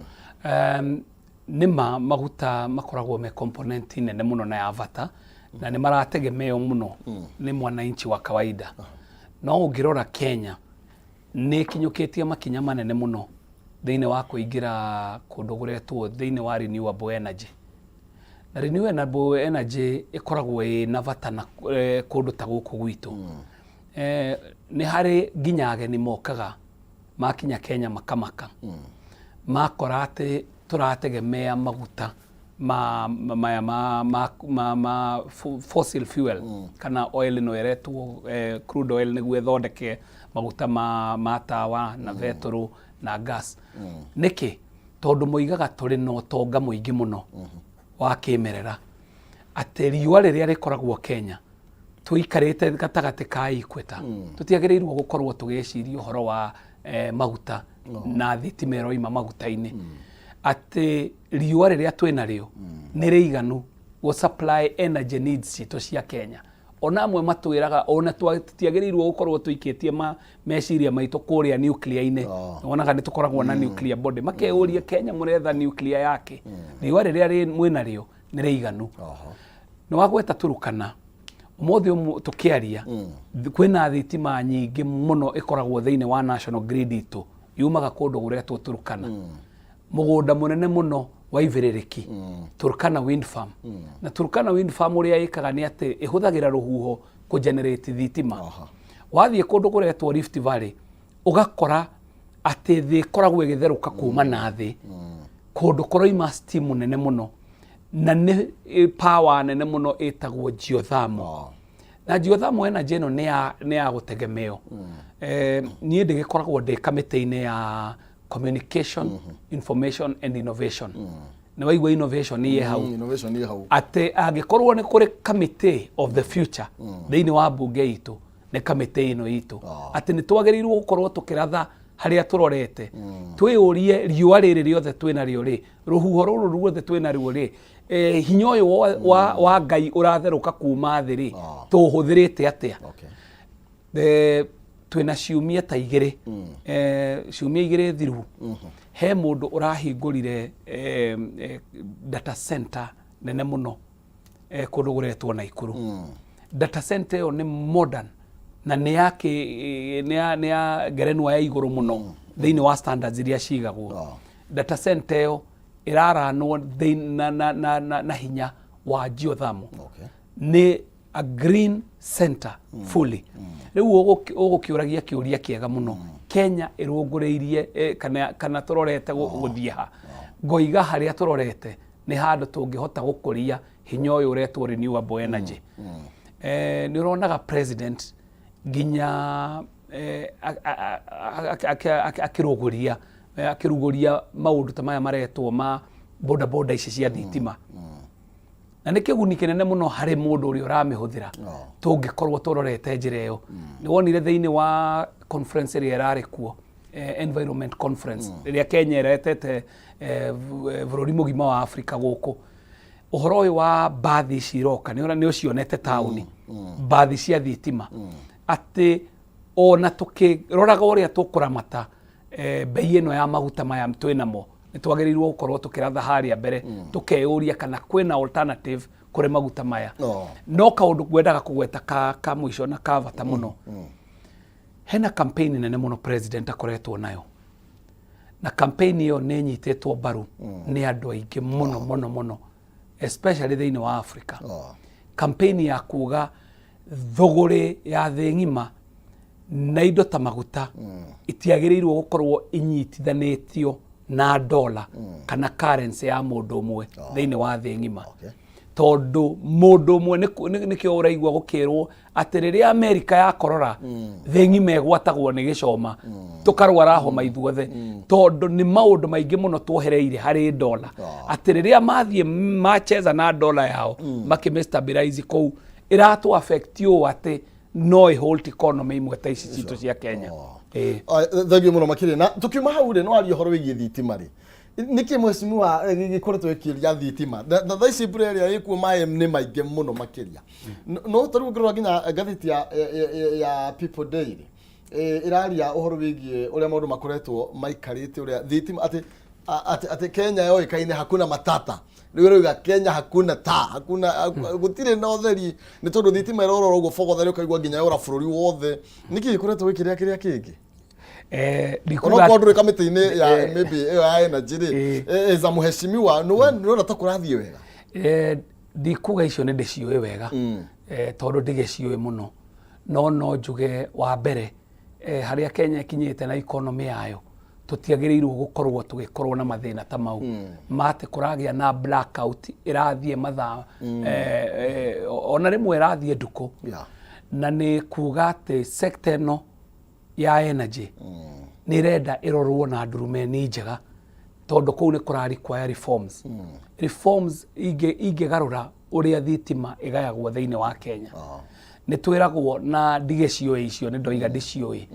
Nĩ ma maguta makoragwo me component nene mũno na ya bata, na nĩ marategemeo mũno nĩ mwananchi wa kawaida. No ũngĩrora, Kenya nĩ ĩkinyũkĩtie makinya manene mũno thĩinĩ wa kũingĩra kũndũ kũretwo thĩinĩ wa renewable energy, na renewable energy ĩkoragwo ĩna bata na kũndũ ta gũkũ gwitũ. Nĩ harĩ nginya ageni mokaga makinya Kenya makamaka makora atĩ tũrategemea maguta ma maya ma fossil fuel kana oil ĩno ĩretwo crude oil nĩguo ĩthondeke maguta ma tawa na betũrũ na gas. Nĩkĩ? Tondũ moigaga tũrĩ na ũtonga mũingĩ mũno wa kĩmerera, atĩ riũa rĩrĩa rĩkoragwo Kenya, tũikarĩte gatagatĩ ka equator, tũtiagĩrĩirwo gũkorwo tũgĩciria ũhoro wa maguta na thitima ĩroima maguta-inĩ, atĩ riũa rĩrĩa twĩ narĩo nĩ rĩiganu gũ supply energy needs citũ cia Kenya. Ona amwe matwĩraga ona tũtiagĩrĩirwo gũkorwo tũikĩtie meciria maitũ kũrĩa nuclear-inĩ. Wonaga nĩ tũkoragwo na nuclear body, makeyũria, Kenya mũretha nuclear yake? Riũa rĩrĩa mwĩ narĩo nĩ rĩiganu. Nĩ wagweta Turukana. Ũmũthĩ tũkĩaria kwĩna thitima nyingĩ mũno ĩkoragwo thĩinĩ wa national grid itũ yumaga kũndũ gũretwo Turukana, mũgũnda mũnene mũno wa Ibĩrĩrĩki, Turkana Wind Farm. Na Turkana Wind Farm ũrĩa ĩkaga nĩ atĩ ĩhũthagĩra rũhuho kũ generate thitima. Wathiĩ kũndũ kũretwo Rift Valley, ũgakora atĩ thĩ ĩkoragwo ĩgĩtherũka kuma na thĩ, kũndũ kũroima steam nene mũno, na nĩ power nene mũno ĩtagwo geothermal. Na geothermal energy ĩno nĩ ya gũtegemeo. Niĩ ndĩgĩkoragwo ndĩ kamĩtĩ-inĩ ya communication, information and innovation. Nĩ waigua innovation ĩ hau. Innovation ĩ hau. Atĩ angĩkorwo nĩ kũrĩ committee of the future thĩinĩ wa mbunge itũ, nĩ kamĩtĩ ĩno itũ, atĩ nĩ twagĩrĩirwo gũkorwo tũkĩratha harĩa tũrorete, twĩyũrie riũa rĩrĩ rĩothe twĩ narĩo rĩ, rũhuho rũrũ ruothe twĩ naruo rĩ, hinya ũyũ wa Ngai ũratherũka kuma thĩ rĩ, tũũhũthĩrĩte atĩa? Twĩna ciumia ta 2, ciumia 2 thiru, he mũndũ ũrahingũrire data center nene mũno kũndũ kũretwo Naikuru. Data center ĩyo nĩ modern na nĩ ya ngerenwa ya igũrũ mũno thĩinĩ wa standards iria cigagwo. Data center ĩyo ĩraranwo na hinya wa geothermal. Nĩ a green center fully. Rĩu ũgũkĩũragia kĩũria kĩega mũno, Kenya ĩrũngũrĩirie kana tũrorete gũthiĩ ha? Ngoiga harĩa tũrorete Nĩ handũ tũngĩhota gũkũria hinya ũyũ ũretwo renewable energy. Nĩ ũronaga president nginya akĩrũgũria akĩrugũria maũndũ ta maya maretwo ma boda boda ici cia thitima, na nĩ kĩguni kĩnene mũno harĩ mũndũ ũrĩa ũramĩhũthĩra. Tũngĩkorwo tũrorete njĩra ĩyo, nĩ wonire thĩinĩ wa conference ĩrĩa ĩrarĩ kuo, environment conference ĩrĩa Kenya ĩretete bũrũri mũgima wa Africa gũkũ, ũhoro ũyũ wa mbathi ici iroka, nĩ ũcionete taũni, mbathi cia thitima, atĩ ona tũkĩroraga ũrĩa tũkũramata bei ĩno ya maguta maya twĩ namo, nĩ twagĩrĩirwo gũkorwo tũkĩratha harĩa mbere, tũkeyũria kana kwĩna alternative kũrĩ maguta maya. No kaũndũ ngwendaga kũgweta ka mũico na ka bata mũno, hena campaign nene mũno president akoretwo nayo, na campaign ĩyo nĩ ĩnyitĩtwo mbaru nĩ andũ aingĩ mũno mũno mũno, especially thĩinĩ wa Africa. Campaign ya kuga thũgũrĩ ya thĩ ng'ima na indo ta maguta itiagĩrĩirwo gũkorwo inyitithanĩtio na dola kana currency ya mũndũ ũmwe thĩinĩ wa thĩ ng'ima, tondũ mũndũ ũmwe nĩkĩo ũraigua gũkĩrwo atĩ rĩrĩa Amerika yakorora, thĩ ng'ima ĩgwatagwo nĩ gĩcoma, tũkarwara homa ithuothe, tondũ nĩ maũndũ maingĩ mũno tuohereire harĩ dola, atĩ rĩrĩa mathiĩ macheza na dola yao makĩmĩ stabilize kũu, ĩratũ affect ũũ atĩ no ĩ hold economy imwe ta ici citũ cia Kenya. Ĩĩ. Thengiũ mũno makĩria. Na tũkiuma hau rĩ, no aria ũhoro wĩgiĩ thitima rĩ, nĩkĩ mheshimiwa gĩkoretwo gĩkĩria thitima? Na thaa ici mbura ĩrĩa ĩkuo, maĩ nĩ maingĩ mũno makĩria. No tarĩu ũngĩrora nginya ngathĩti ya People Daily, ĩraria ũhoro wĩgiĩ ũrĩa maũndũ makoretwo maikarĩte, ũrĩa thitima atĩ Kenya yoĩkaine hakuna matata, rĩu ĩrauga Kenya hakuna ta hakuna, gũtirĩ na ũtheri nĩ tondũ thitima ĩrorora ũguo bogotha, ũkaigua nginya yora bũrũri wothe. Nĩkĩ gĩkoretwo gĩkĩrĩa kĩrĩa kĩngĩ? Ndikuga Onokorwo ndũrĩ kamĩtĩ-inĩ ya maybe ĩyo ya energy rĩ, as a mheshimiwa, nĩwe nĩũrona ta kũrathiĩ wega? Ndikuga icio nĩ ndĩciũĩ wega, tondũ ndigĩciũĩ mũno, no njuge wa mbere, harĩa Kenya ĩkinyĩte na economy yayo, tũtiagĩrĩirwo gũkorwo tũgĩkorwo na mathĩna ta mau ma atĩ kũragĩa na blackout ĩrathiĩ mathaa, ona rĩmwe ĩrathiĩ ndukũ. Na nĩ kuga atĩ sector ĩno ya energy nĩ ĩrenda ĩrorwo na ndurumeni njega, tondũ kũu nĩ kũra require reforms, reforms ingĩgarũra ũrĩa thitima ĩgayagwo thĩinĩ wa Kenya. Nĩ twĩragwo, na ndigĩciũĩ icio, nĩ ndoiga ndiciũĩ,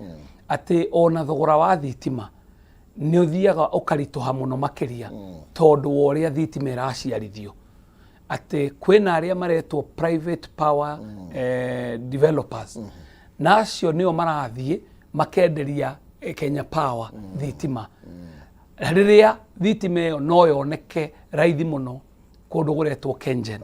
atĩ ona thogora wa thitima nĩ ũthiaga ũkaritũha mũno makĩria tondũ wa ũrĩa thitima ĩraciarithio, atĩ kwĩna arĩa maretwo private power developers, na acio nĩo marathiĩ makenderia Kenya Power thitima, rĩrĩa thitima ĩyo no yoneke raithi mũno kũndũ kũretwo Kengen.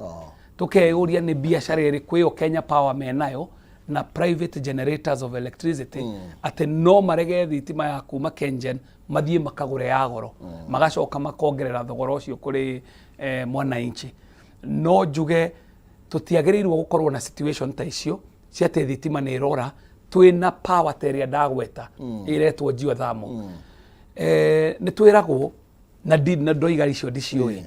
Tũkeyũria nĩ biacara ĩrĩkũ ĩyo Kenya Power menayo na private generators of electricity, atĩ no marege thitima ya kuma Kengen mathiĩ makagũre ya goro, magacoka makongerera thogora ũcio kũrĩ mwananchi. No njuge tũtiagĩrĩirwo gũkorwo na situation ta icio cia atĩ thitima nĩ ĩrora twĩna power ta ĩrĩa ndagweta ĩretwo geothermal. Nĩ twĩragwo na ndoiga icio ndiciũĩ,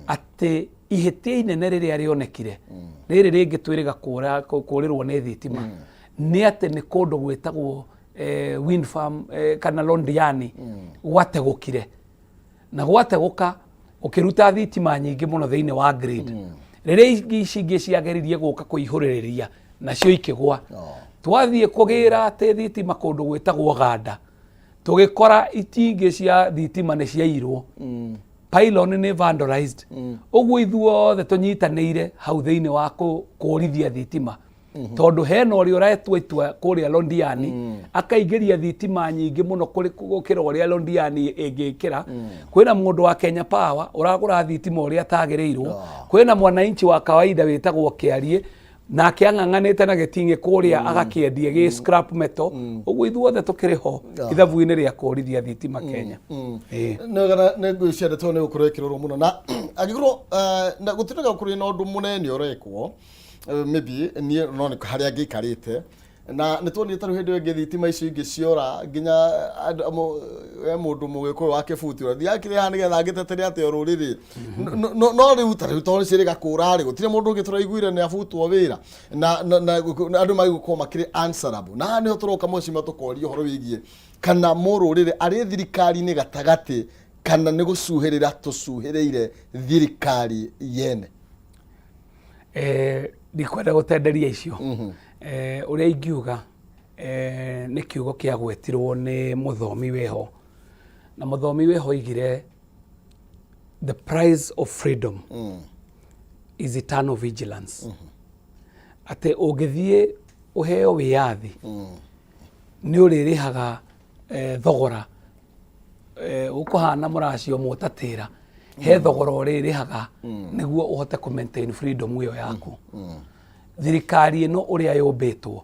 atĩ ihĩtia inene rĩrĩa rĩonekire rĩrĩ rĩngĩ twĩrĩga kũrĩrwo nĩ thitima nĩ atĩ nĩ kũndũ gwĩtagwo wind farm kana Londiani gwategũkire, na gwategũka ũkĩruta thitima nyingĩ mũno thĩinĩ wa grid. Rĩrĩa ingĩ ici ingĩ ciageririe gũka kũihũrĩrĩria, nacio ikĩgwa. Twathiĩ kũgĩra atĩ thitima kũndũ gwĩtagwo Ganda, tũgĩkora itingĩ cia thitima nĩ ciairwo, pylon nĩ vandalized. Ũguo ithuothe tũnyitanĩire hau thĩinĩ wa kũrithia thitima, tondũ hena ũrĩa ũretua itua kũrĩa Londiani akaingĩria thitima nyingĩ mũno kũrĩ gũkĩra ũrĩa Londiani ĩngĩkĩra. Kwĩna mũndũ wa Kenya Power ũragũra thitima ũrĩa atagĩrĩirwo. Kwĩna mwananchi wa kawaida wĩtagwo Kĩariĩ, nake ang'ang'anĩte na gĩting'ĩ kũrĩa agakĩendia gĩ scrap metal. Ũguo ithuothe tũkĩrĩ ho ithabu-inĩ rĩa kũrithia thitima Kenya. Ĩĩ. Nĩ ngwĩciria ndeto ĩyo nĩ gũkorwo ĩkĩrorwo mũno, na angĩkorwo na gũtuĩkaga kũrĩ na ũndũ mũnene ũrekwo, maybe niĩ no nĩ harĩa ngĩikarĩte. Na nĩ tuonire tarĩu hĩndĩ ĩyo ĩngĩ thitima icio ingĩ ciora nginya andũ he mũndũ mũgĩkũyũ wa kĩbuti ũrathiĩ akĩrĩ haha nĩgetha angĩtetere atĩ o rũrĩrĩ. No rĩu tarĩu tondũ ciĩrĩga kũra rĩ, gũtirĩ mũndũ ũngĩ tũraiguire nĩ abutwo wĩra na andũ magĩgũkorwo makĩrĩ answerable. Na haha nĩho tũroka mheshimiwa tũkoria ũhoro wĩgiĩ kana mũrũrĩrĩ arĩ thirikari-inĩ gatagatĩ kana nĩ gũcuhĩrĩra tũcuhĩrĩire thirikari yene. Ndikwenda gũtenderia icio. Ũrĩa ingiuga nĩ kiugo kĩagwetirwo nĩ mũthomi wĩho, na mũthomi wĩho oigire the price of freedom is eternal vigilance. Atĩ ũngĩthiĩ ũheo wĩyathi nĩ ũrĩrĩhaga thogora ũkũhana mũracio mũtatĩra he thogora ũrĩrĩhaga nĩguo ũhote kũ maintain freedom ĩyo yaku. Thirikari ĩno ũrĩa yũmbĩtwo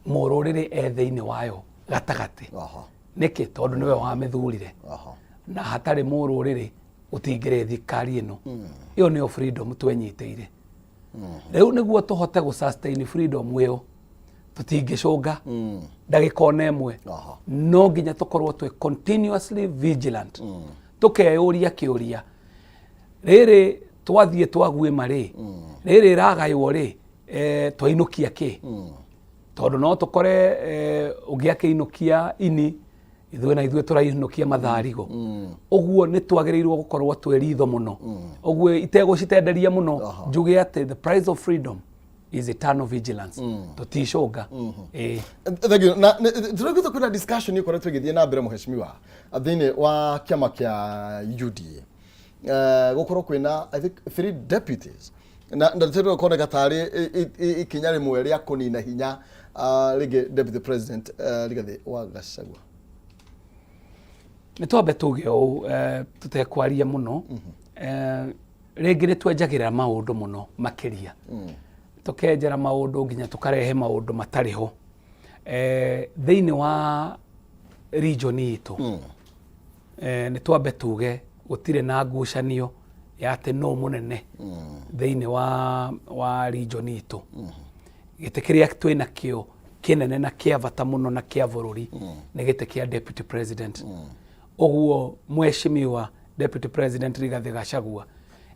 mũrũrĩrĩ e thĩinĩ wayo gatagatĩ. Nĩkĩ? Tondũ nĩwe wamĩthurire. Na hatarĩ mũrũrĩrĩ gũtingĩrĩ thirikari ĩno. Ĩyo nĩyo freedom twenyitĩire. Rĩu nĩguo tũhote gũ sustain freedom ĩyo tũtingĩcũnga ndagĩka ona ĩmwe. No nginya tũkorwo twĩ continuously vigilant, tũkeyũria kĩũria rĩrĩ twathiĩ twaguĩma rĩ, rĩrĩ rĩragaywo rĩ, twainũkia kĩ? Tondũ no tũkore ũngĩ akĩinũkia ini, ithuĩ na ithuĩ tũrainũkia matharigo. Ũguo nĩ twagĩrĩirwo gũkorwo twĩ ritho mũno. Ũguo itegũcitenderia mũno njuge atĩ the price of freedom is eternal vigilance. Tũticũnga. Ĩĩ. Thank you. Na tũraigua kwĩna discussion ĩkoretwo ĩgĩthiĩ na mbere mheshimiwa thĩinĩ wa kĩama kĩa UDA. Gũkorwo kwĩna I think three deputies na tũrĩ kuoneka tarĩ ikinya rĩmwe rĩa kũnina hinya rĩngĩ deputy president Rigathĩ wa Gachagua. Nĩ twambe tuge ũũ tũtekwaria mũno, rĩngĩ nĩ twenjagĩrĩra maũndũ mũno makĩria, tũkenjera maũndũ nginya tũkarehe maũndũ matarĩ ho. Thĩinĩ wa region itũ, nĩ twambe tuge gũtirĩ na ngucanio ya atĩ nũ mũnene thĩinĩ wa region itũ. Gĩtĩ kĩrĩa twĩ nakĩo kĩnene na kĩa bata mũno na kĩa bũrũri nĩ gĩtĩ kĩa deputy president. Ũguo mheshimiwa deputy president Rigathĩ Gachagua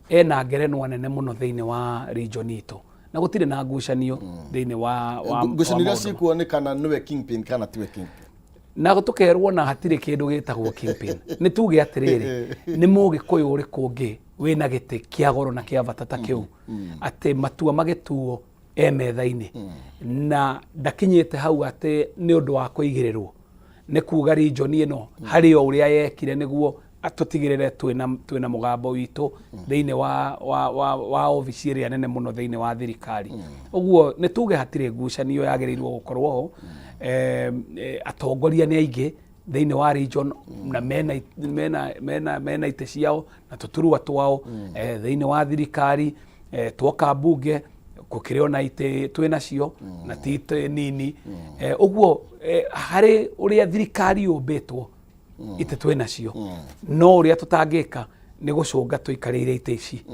ena ngerenwa nene mũno thĩinĩ wa region itũ na gũtirĩ na ngucanio thĩinĩ wa Ngucanio iria maũndũ cikuo nĩ kana nĩwe kingpin kana tiwe kingpin. Na tũkerwo na hatirĩ kĩndũ gĩtagwo kingpin. Nĩ tuge atĩrĩrĩ, nĩ mũgĩkũyũ ũrĩkũ ũngĩ wĩna gĩtĩ kĩa goro na kĩa bata ta kĩu atĩ matua magĩtuo e metha-inĩ na ndakinyĩte hau atĩ nĩ ũndũ wa kũigĩrĩrwo? Nĩ kuga region ĩno harĩ o ũrĩa yekire nĩguo tũtigĩrĩre twĩna mũgambo witũ thĩinĩ wa obici ĩrĩa nene mũno thĩinĩ wa thirikari. Ũguo nĩ tuge hatirĩ ngucanio yagĩrĩirwo gũkorwo ho. Atongoria nĩ aingĩ thĩinĩ wa region na mena itĩ ciao na tũturwa twao thĩinĩ wa thirikari. Twoka mbunge gũkĩrĩ ona itĩ twĩ nacio na ti itĩ nini. Ũguo harĩ ũrĩa thirikari yũmbĩtwo itĩ twĩ nacio, no ũrĩa tũtangĩka nĩ gũcũnga tũikarĩire itĩ ici.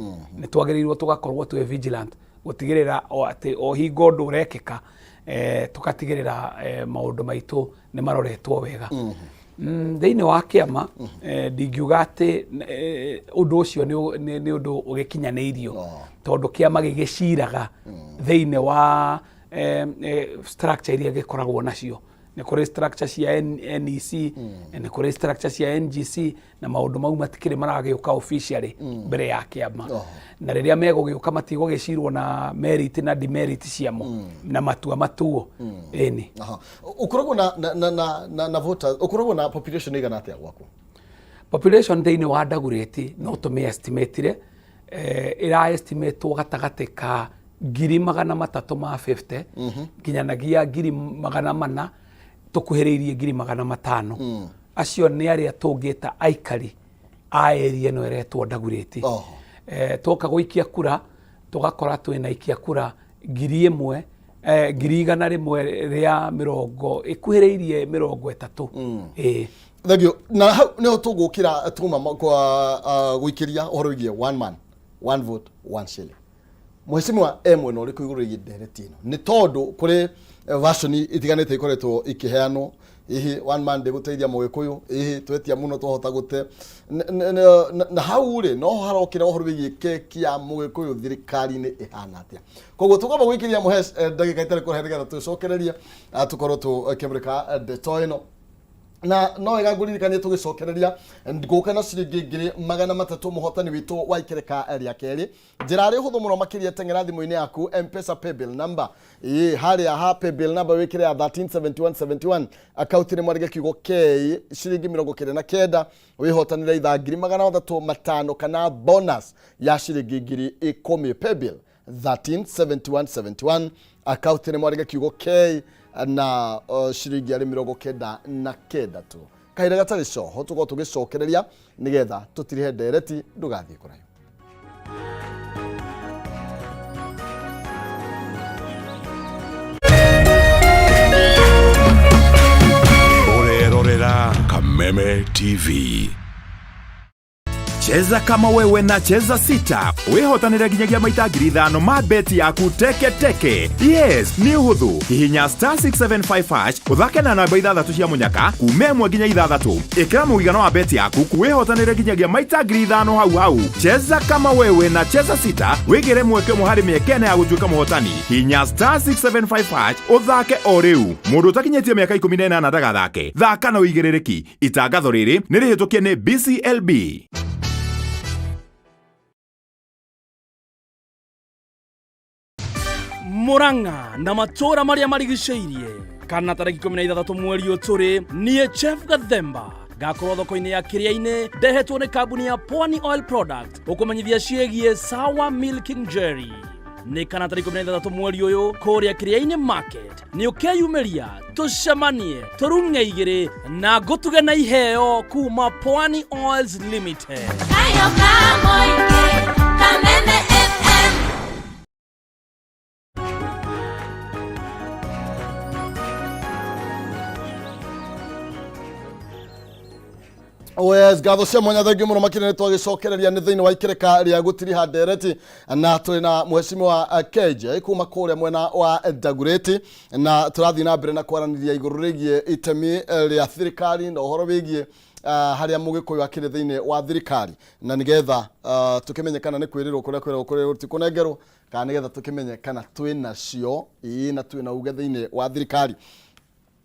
Nĩ twagĩrĩirwo tũgakorwo twĩ vigilant gũtigĩrĩra o atĩ o hingo ũndũ ũrekĩka, tũgatigĩrĩra maũndũ maitũ nĩ maroretwo wega. Thĩinĩ wa kĩama ndingiuga atĩ ũndũ ũcio nĩ ũndũ ũgĩkinyanĩirio, tondũ kĩama gĩgĩciraga thĩinĩ wa structure iria gĩkoragwo nacio. Nĩ kũrĩ structure cia NEC, nĩ kũrĩ structure cia NGC, na maũndũ mau matikĩrĩ maragĩũka officially mbere ya kĩama. Na rĩrĩa megũgĩũka matigũgĩcirwo na merit na demerit ciamo na matua matuo ĩni. Ũkoragwo na voters, ũkoragwo na population ĩigana atĩa gwaku? Population thĩinĩ wa Dagoretti no tũmĩ estimatire ĩra estimatwo gatagatĩ ka 350,000 nginyanagia 400,000, tũkuhĩrĩirie 500,000. Acio nĩ arĩa tũngĩta aikari a area ĩno ĩretwo Dagoretti. Twoka gũikia kura tũgakora twĩna ikia kura 1,000, 130,000 ĩkuhĩrĩirie 30. Ĩĩ. Thank you. Na hau nĩho tũgũkĩra tuma kwa gũikĩria ũhoro wĩgiĩ one man, one vote, one shilling. Mheshimiwa e mwena ũrĩkũ igũrũ rĩgiĩ ndereti ĩno? Nĩ tondũ kũrĩ version itiganĩte ikoretwo ikĩheanwo, hihi one man ndĩgũteithia mũgĩkũyũ, hihi twetia mũno twahota gũte na hau rĩ no harokĩra ũhoro wĩgiĩ keki ya mũgĩkũyũ thirikari-inĩ ĩhana atĩa. Koguo tũkwamba gwĩkĩria mũhe ndagĩka itarĩ kũrehe nĩgetha twĩcokererie, tũkorwo tũkĩmũrĩka ndeto ĩno. Na no wega ngũririkanie tũgĩcokereria ngũka na ciringi 300,000 mũhotani witũ wa ikereka rĩa kerĩ. Njĩra arĩ hũthũ mũno makĩria, teng'era thimũ-inĩ yaku M-Pesa paybill number, ĩĩ harĩa ha paybill number wĩkĩre ya 137171, akaunti nĩ mwandĩke kiugo K, ciringi 99, wĩhotanĩre ithaa 350,000 kana bonus ya ciringi 10,000. Paybill 137171, akaunti nĩ mwandĩke kiugo K na ciringi arĩ 99 tu. Kahinda gatarĩ coho tũkorwo tũgĩcokereria nĩgetha tũtirihe ndereti, ndũgathiĩ kũraihu. Ũrerorera Kameme TV. Cheza kama wewe na Cheza Sita wĩhotanĩre nginyagia maita 5,000 ma beti yaku teke teke. Yes, nĩ ũhũthũ. Hihinya star 675 hash ũthake na namba ithathatũ cia mũnyaka kuma 1 nginya 6. Ĩkĩra mũigana wa beti yaku wĩhotanĩre nginyagia maita 5,000 hau hau. Cheza kama wewe na Cheza Sita wĩgĩre mweke ũmwe harĩ mĩeke ĩna ya gũtuĩka mũhotani. Hihinya star 675 hash ũthake o rĩu. Mũndũ ũtakinyĩtie mĩaka 18 ndagathake. Thaka na ũigĩrĩrĩki. Itangatho rĩrĩ nĩ rĩhĩtũkie nĩ BCLB. Murang'a na matũũra marĩa marigicĩirie kana tarĩki 16 mweri ũyũ tũrĩ, niĩ Chef Gathemba ngakorwo thoko-inĩ ya Kĩrĩa-inĩ ndehetwo nĩ kambuni ya Pwani Oil Product ũkũmenyithia ciĩgiĩ Sawa Milking Jerry. Nĩ kana tarĩki 16 mweri ũyũ kũrĩa Kĩrĩa-inĩ Market nĩ ũkeyumĩria tũcemanie tũrung'e igĩrĩ na ngũtuge na iheo kuma Pwani Oils Limited. Kayo ka Moike, Kameme FM. Yes, ngatho cia mwanya, thengiũ mũno makĩria. Nĩ twagĩcokereria nĩ thĩinĩ wa ikereka rĩa gũtiriha ndereti na tũrĩ na mheshimiwa KJ kuma kũrĩa mwena wa Dagoretti, na tũrathiĩ na mbere na kwaranĩria igũrũ rĩgiĩ itemi rĩa thirikari na ũhoro wĩgiĩ harĩa mũgĩkũyũ akĩrĩ thĩinĩ wa thirikari, na nĩgetha tũkĩmenye kana nĩ kwĩrĩrwo kũrĩa kwĩragwo kũrĩa ti kũnengerwo, kana nĩgetha tũkĩmenye kana twĩ nacio, ĩĩ, na twĩ na uge thĩinĩ wa thirikari.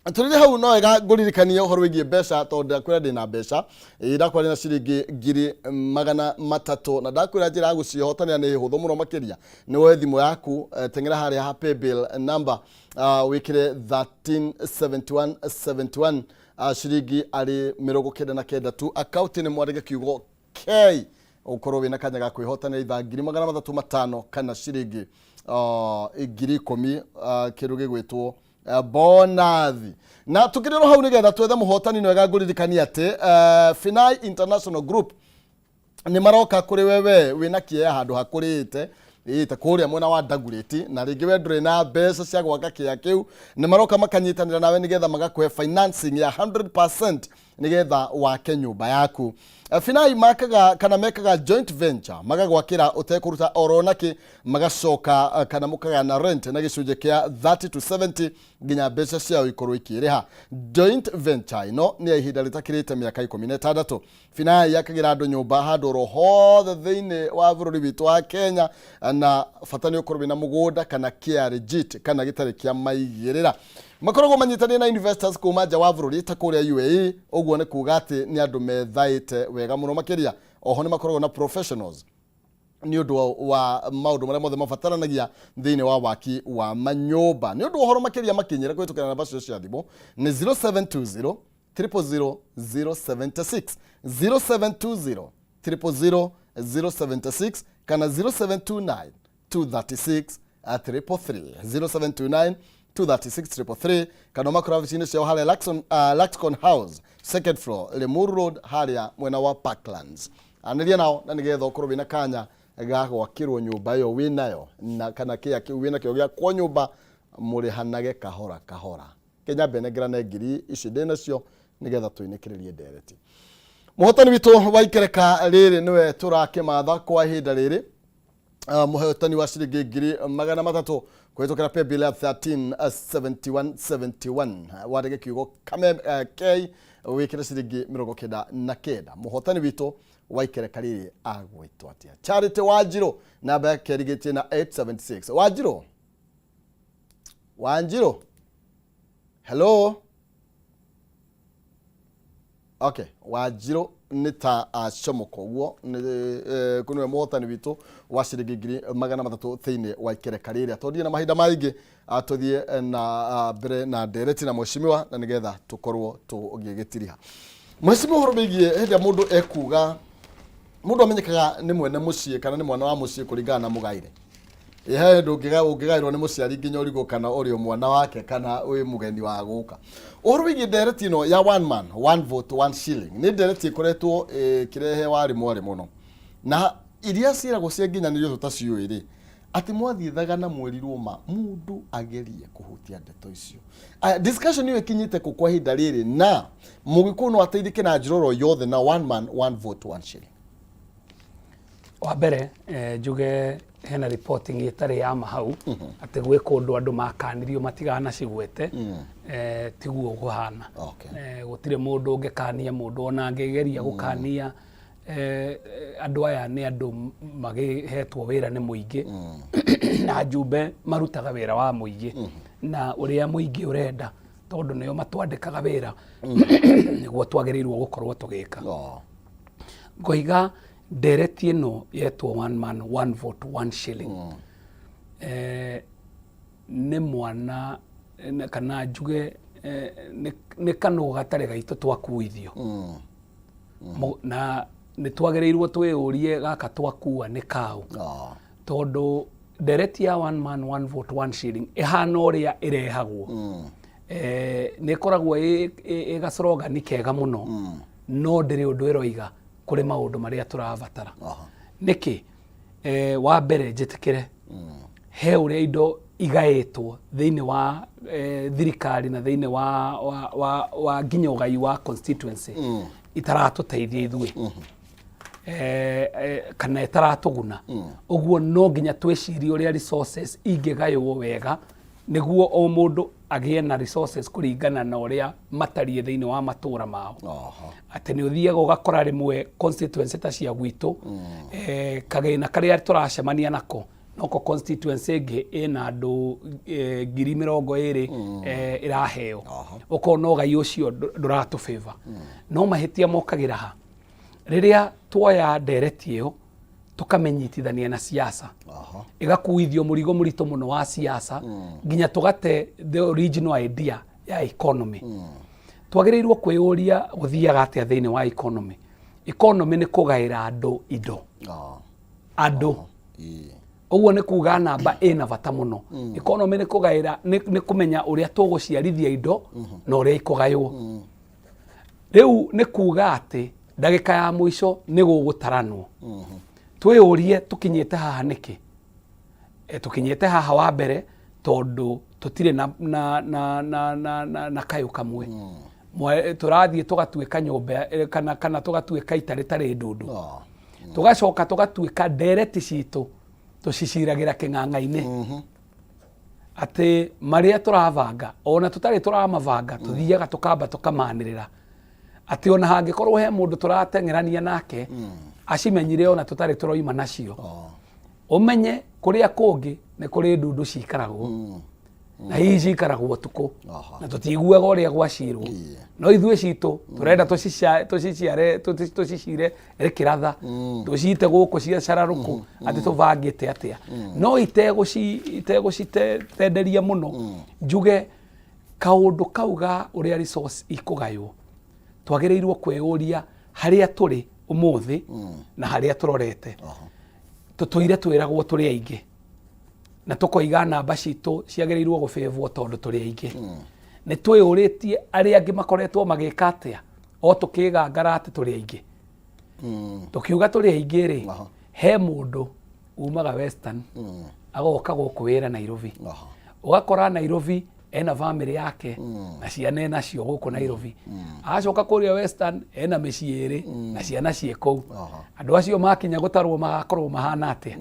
Tũrĩ hau no wega ngũririkanie ũhoro wĩgiĩ mbeca, tondũ ndakwĩra ndĩna mbeca, ĩĩ, ndakwĩra na ciringi 300,000, na ndakwĩra njĩra ya gũcihotanĩra nĩ hũthũ mũno makĩria. Nĩ woe thimũ yaku, teng'era harĩa ha paybill number, wĩkĩre 137171, ciringi arĩ 99 tu, akaunti nĩ mwandĩke kiugo K, ũkorwo wĩna kanya ga kwĩhotanĩra ithaa 350,000 kana ciringi 10,000, kĩndũ gĩgwĩtwo bonathi. Na tukĩrĩrwo hau nĩgetha twethe mũhotani, nĩ wega ngũririkania atĩ Finai International Group nĩ maroka kũrĩ wewe wĩna kĩea handũ hakũrĩte, ĩĩ, ta kũrĩa mwena wa Dagoretti, na rĩngĩ we ndũrĩ na mbeca cia gwaka kĩea kĩu. Nĩ maroka makanyitanĩra nawe nĩgetha magakũhe financing ya 100% nĩgetha wake nyũmba yaku. Finai makaga kana mekaga joint venture, magagwakĩra ũtekũruta oro nakĩ, magacoka kana mũkagayana rent na gĩcunjĩ kĩa 30 to 70 nginya mbeca ciao ikorwo ikĩrĩha. Joint venture ĩno nĩ ya ihinda rĩtakĩrĩte mĩaka 16. Finai yakagĩra andũ nyũmba handũ oro hothe thĩinĩ wa bũrũri witũ wa Kenya, na bata nĩ ũkorwo wĩna mũgũnda kana kĩa legit kana gĩtarĩ kĩa maigĩrĩra. Makoragwo manyitanĩire na investors kuma nja wa bũrũri ta kũrĩa UAE, ũguo nĩ kuga atĩ nĩ andũ methaĩte wega mũno makĩria. Oho nĩ makoragwo na professionals nĩ ũndũ wa maũndũ marĩa mothe mabataranagia thĩinĩ wa waki wa manyũmba. Nĩ ũndũ wa ũhoro makĩria, makinyĩre kũhĩtũkĩra namba cio cia thimũ nĩ 0720 000 076, 0720 000 076 kana 0729 236 333, 0729 236 333, kana makora ofici-inĩ ciao harĩa Laxcon House, second floor, Limuru Road, harĩa mwena wa Parklands. Anĩria nao na nĩgetha ũkorwo wĩna kanya ga gwakĩrwo nyũmba ĩyo wĩnayo na kana kĩa kĩu wĩnakĩo gĩakwo nyũmba, mũrĩhanage kahora kahora. Kenya nengerane ngiri ici ndĩ nacio nĩgetha tũinĩkĩrĩrie ndereti. Mũhotani witũ wa ikereka rĩrĩ nĩwe tũrakĩmatha kwa ihinda rĩrĩ. Mũhotani wa ciringi 300,000 kũhĩtũkĩra paybill ya 13 71 71, wandĩke kiugo kame, K, wĩkĩre ciringi 99. Mũhotani witũ wa ikereka rĩrĩ agwĩtwo atĩa? Charity Wanjirũ, namba yake ĩrigĩtie na 876. Wanjirũ, Wanjirũ, hello. Okay, Wanjirũ nĩ ta acomoka ũguo nĩ nĩwe mũhotani witũ wa ciringi 300,000 thĩinĩ wa ikereka rĩrĩa. Tondire na mahinda maingĩ, tũthiĩ na mbere na ndereti na mheshimiwa, na nĩgetha tũkorwo tũgĩgĩtiriha. Mheshimiwa, ũhoro wĩgiĩ hĩndĩ ĩrĩa mũndũ ekuga mũndũ amenyekaga nĩ mwene mũciĩ kana nĩ mwana wa mũciĩ kũringana na mũgaĩre. Ĩ he hĩndĩ ũngĩgaĩrwo nĩ mũciari nginya ũrigwo kana ũrĩ o mwana wake kana wĩ mũgeni wa gũka. Ũhoro wĩgiĩ ndereti ĩno ya one man one vote one shilling nĩ ndereti ĩkoretwo ĩkĩrehe warĩ mwarĩ mũno, na iria ciĩragwo cia nginyanĩrio tũtaciũĩ rĩ, atĩ mwathiĩ na mwĩrirwo ma mũndũ agerie kũhutia ndeto icio. Aya, discussion ĩyo ĩkinyĩte kũ kwa ihinda rĩrĩ, na mũgĩkũyũ no ateithĩke na njĩra oro yothe na one man one vote one shilling? Wa mbere, njuge hena reporting ĩtarĩ ya ma hau atĩ gwĩ kũndũ andũ makanirio matiganacigwete. Tiguo kũhana. Gũtirĩ mũndũ ũngĩkania mũndũ, ona angĩgeria gũkania. Andũ aya nĩ andũ magĩhetwo wĩra nĩ mũingĩ, na njumbe marutaga wĩra wa mũingĩ na ũrĩa mũingĩ ũrenda, tondũ nĩo matwandĩkaga wĩra nĩguo twagĩrĩirwo gũkorwo tũgĩka. Ngoiga ndereti ĩno yetwo one man one vote one shilling, nĩ mwana kana njuge nĩ kanũgũ gatarĩ gaitũ twakuithio. Na nĩ twagĩrĩirwo twĩyũrie gaka twakua nĩ kaũ, tondũ ndereti ya one man one vote one shilling ĩhana ũrĩa ĩrehagwo, nĩ ĩkoragwo ĩ gacrogani kega mũno, no ndĩrĩ ũndũ ĩroiga kũrĩ maũndũ marĩa tũrabatara. Nĩkĩ? Wa mbere, njĩtĩkĩre he ũrĩa indo igaĩtwo thĩinĩ wa thirikari na thĩinĩ wa nginya ũgai wa constituency itaratũteithia ithuĩ, kana ĩtaratũguna. Ũguo no nginya twĩcirie ũrĩa resources ingĩgaywo wega nĩguo o mũndũ agĩe na resources kũringana na ũrĩa matariĩ thĩinĩ wa matũra mao. Atĩ nĩ ũthiaga ũgakora rĩmwe constituency ta cia gwitũ, kagĩna karĩa tũracemania nako noko constituency ĩngĩ ĩna andũ 20,000 ĩraheo. Ũkona ũgai ũcio ndũratũ favor. No mahĩtia mokagĩra ha? Rĩrĩa tuoya ndereti ĩyo tũkamĩnyitithania na siasa, ĩgakuithio mũrigo mũritũ mũno wa siasa nginya tũgate the original idea ya economy. Twagĩrĩirwo kwĩyũria gũthiaga atĩa thĩinĩ wa economy. Economy nĩ kũgaĩra andũ indo. Andũ, ũguo nĩ kuga namba ĩna bata mũno. Economy nĩ kũgaĩra, nĩ kũmenya ũrĩa tũgũciarithia indo na ũrĩa ikũgaywo. Rĩu nĩ kuga atĩ ndagĩka ya mũico nĩ gũgũtaranwo. Twĩyũrie tũkinyĩte haha nĩkĩ? Tũkinyĩte haha wa mbere tondũ tũtirĩ na kayũ kamwe. Tũrathiĩ tũgatuĩka nyũmba, kana tũgatuĩka ita rĩtarĩ ndundu. Tũgacoka tũgatuĩka ndereti citũ tũciciragĩra kĩng'ang'a-inĩ, atĩ marĩa tũrabanga ona tũtarĩ tũramabanga, tũthiaga tũkamba tũkamanĩrĩra, atĩ ona hangĩkorwo he mũndũ tũrateng'erania nake acimenyire ona tũtarĩ tũroima nacio. Ũmenye kũrĩa kũngĩ nĩ kũrĩ ndundu cikaragwo, na hihi cikaragwo ũtukũ na tũtiguaga ũrĩa gwacirwo, no ithuĩ citũ tũrenda tũciciare, tũcicire rĩkĩratha, tũcite gũkũ cia cararũkũ atĩ tũbangĩte atĩa, no itegũcitenderia mũno. Njuge kaũndũ kau ga ũrĩa resource ikũgaywo, twagĩrĩirwo kwĩyũria harĩa tũrĩ ũmũthĩ na harĩa tũrorete. Tũtũire twĩragwo tũrĩ aingĩ na tũkoiga namba citũ ciagĩrĩirwo gũbĩvwo tondũ tũrĩ aingĩ. Nĩ twĩyũrĩtie arĩa angĩ makoretwo magĩka atĩa o tũkĩgangara atĩ tũrĩ aingĩ? Tũkiuga tũrĩ aingĩ rĩ, he mũndũ umaga Western agoka gũkũ wĩra Nairobi. Ũgakora Nairobi ena family yake na ciana enacio gũkũ Nairobi, agacoka kũrĩa Western ena mĩciĩ ĩrĩ na ciana ciĩ kũu. Andũ acio makinya gũtarwo magakorwo mahana atĩa?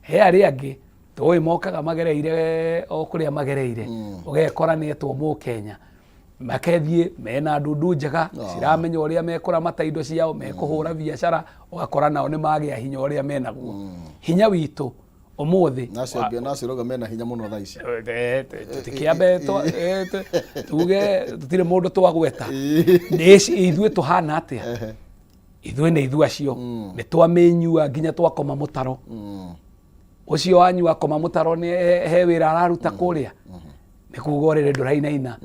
He arĩa angĩ tũĩ mokaga magereire o kũrĩa magereire, ũgekora nĩ etwo Mũkenya, makethiĩ mena ndundu njega, ciramenya ũrĩa mekũramata indo ciao, mekũhũra biacara, ũgakora nao nĩ magĩa hinya ũrĩa menaguo. Hinya witũ ũmũthĩ Nacio angĩ nacio rauga mena hinya mũno thaa ici. Tũtikĩambe tuge tũtirĩ mũndũ twagweta. Nĩ ithuĩ tũhana atĩa? Ithuĩ nĩ ithuĩ acio nĩ twamĩnyua nginya twakoma mũtaro. Ũcio wanyu akoma mũtaro nĩ he wĩra araruta kũrĩa, nĩ kuga ũrĩrĩ ndũrainaina,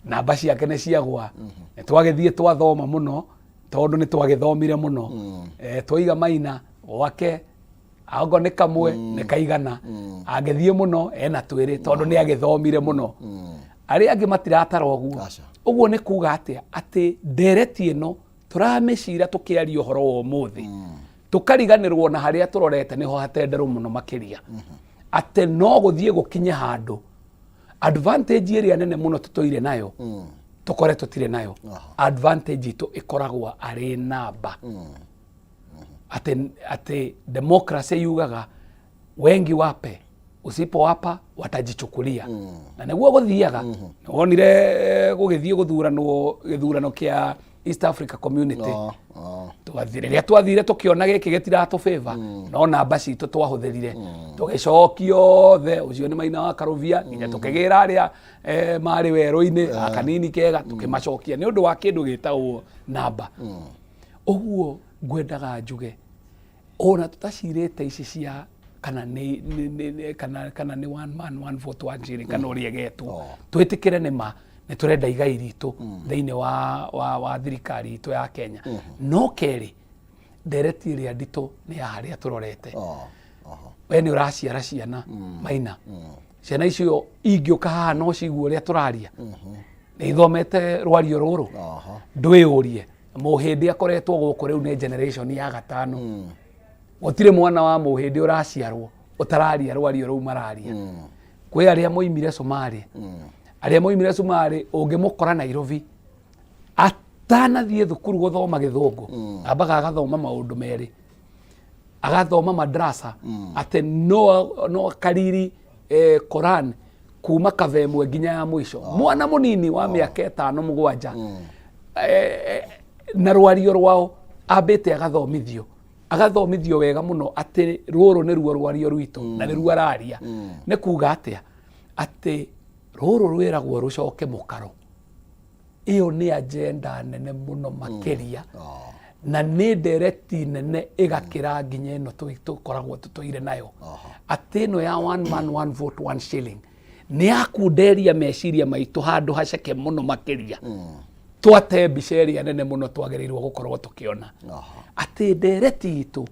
namba ciake nĩ ciagwa. Nĩ twagĩthiĩ twathoma mũno, tondũ nĩ twagĩthomire mũno. Twaiga Maina gwake aongo nĩ kamwe nĩ kaigana, angĩthiĩ mũno ena twĩrĩ, tondũ nĩ agĩthomire mũno. Arĩa angĩ matiratara ũguo. Aca. Ũguo nĩ kuga atĩa? Atĩ ndereti ĩno tũramĩcira tũkĩaria ũhoro wa ũmũthĩ, tũkariganĩrwo na harĩa tũrorete nĩho hatenderũ mũno makĩria, atĩ no gũthiĩ gũkinye handũ advantage ĩrĩa nene mũno tũtũire nayo tũkore tũtirĩ nayo. Advantage itũ ĩkoragwo arĩ namba, atĩ democracy yugaga wengi wape, usipowapa watajichukulia. Na nĩguo gũthiaga. Nĩwonire gũgĩthiĩ gũthuranwo gĩthurano kĩa East Africa Community. Rĩrĩa twathire tũkĩona gĩkĩ gĩtiratũbĩva, no namba citũ twahũthĩrire tũgĩcokia othe, ũcio nĩ Maina wa Karũbia, nginya tũkĩgĩra arĩa marĩ werũ-inĩ akanini kega, tũkĩmacokia nĩ ũndũ wa kĩndũ gĩtagwo namba. Ũguo ngwendaga njuge ona tũtacirĩte ici cia kana nĩ nĩ- nĩ- nĩ- kana kana nĩ one man one vote one shilling, kana ũrĩa ĩgetwo, twĩtĩkĩre nĩ ma nĩ tũrenda igai ritũ thĩinĩ wa thirikari itũ ya Kenya. No kerĩ, ndereti ĩrĩa nditũ nĩ ya harĩa tũrorete. We nĩ ũraciara ciana, Maina. Ciana icio ingĩũka haha no cigue ũrĩa tũraria? Nĩ ithomete rwario rũrũ? Ndwĩyũrie, Mũhĩndĩ akoretwo gũkũ rĩu nĩ generation ya gatano. Gũtirĩ mwana wa Mũhĩndĩ ũraciarwo ũtararia rwario rũu mararia. Kwĩ arĩa moimire Somalia, arĩa moimire Somalia ũngĩmũkora Nairobi atanathiĩ thukuru gũthoma gĩthũngũ, ambaga agathoma maũndũ merĩ, agathoma madrasa, atĩ no akariri Koran kuma kava ĩmwe nginya ya mũico, mwana mũnini wa mĩaka 5 7. Na rwario rwao ambĩte agathomithio wega mũno atĩ rũrũ nĩruo rwario rwitũ na nĩruo araria. Nĩ kuga atĩa? Atĩ rũrũ rwĩragwo rũcoke mũkaro. Ĩyo nĩ agenda nene mũno makĩria, na nĩ ndereti nene ĩgakĩra nginya ĩno tũkoragwo tũtũire nayo, atĩ ĩno ya one man one vote one shilling nĩ yakunderia meciria maitũ handũ haceke mũno makĩria, twate mbica ĩrĩa nene mũno twagĩrĩirwo gũkorwo tũkĩona, atĩ ndereti itũ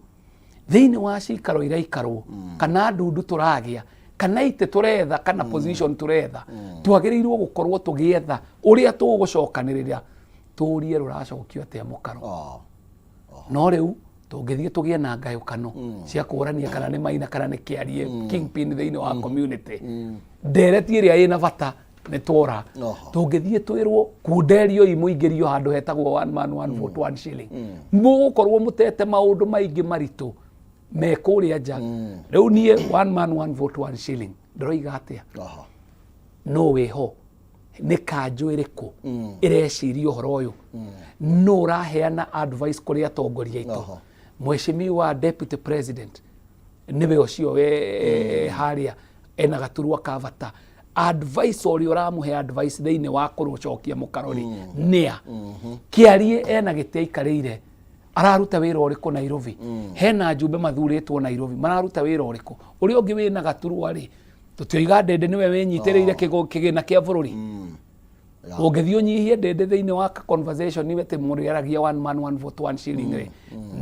thĩinĩ wa cikaro iraikarwo, kana ndundu tũragĩa, kana itĩ tũretha, kana position tũretha, twagĩrĩirwo gũkorwo tũgĩetha ũrĩa tũgũcokanĩrĩra tũrie rũracokio atĩa mũkaro. No rĩu tũngĩthiĩ tũgĩe na ngayũkano cia kũrania kana nĩ Maina kana nĩ Kĩarie kingpin thĩinĩ wa community, ndereti ĩrĩa ĩna bata nĩ twora. Tũngĩthiĩ twĩrwo kunderio imũingĩrio handũ hetagwo one man one vote one shilling, mũgũkorwo mũtete maũndũ maingĩ maritũ me kũrĩa nja. Rĩu niĩ one man one vote one shilling ndĩroiga atĩa? No wĩho nĩ kanjũ ĩrĩkũ ĩreciria ũhoro ũyũ? No ũraheana advice kũrĩ atongoria aitũ? Mheshimiwa deputy president nĩwe ũcio we harĩa ena gaturwa ka bata, advice ũrĩa ũramũhe advice thĩinĩ wa kũrũcokia mũkaro rĩ nĩa? Kĩarie ena gĩtĩ aikarĩire, araruta wĩra ũrĩkũ Nairobi? Hena njumbe mathurĩtwo Nairobi, mararuta wĩra ũrĩkũ? Ũrĩa ũngĩ wĩna gaturwa rĩ, tũtioiga Ndĩndĩ nĩwe wĩnyitĩrĩire kĩgĩna kĩa bũrũri. Ũngĩthiĩ ũnyihie Ndĩndĩ thĩinĩ wa ka conversation iwe atĩ mũrĩaragia one man one vote one shilling rĩ,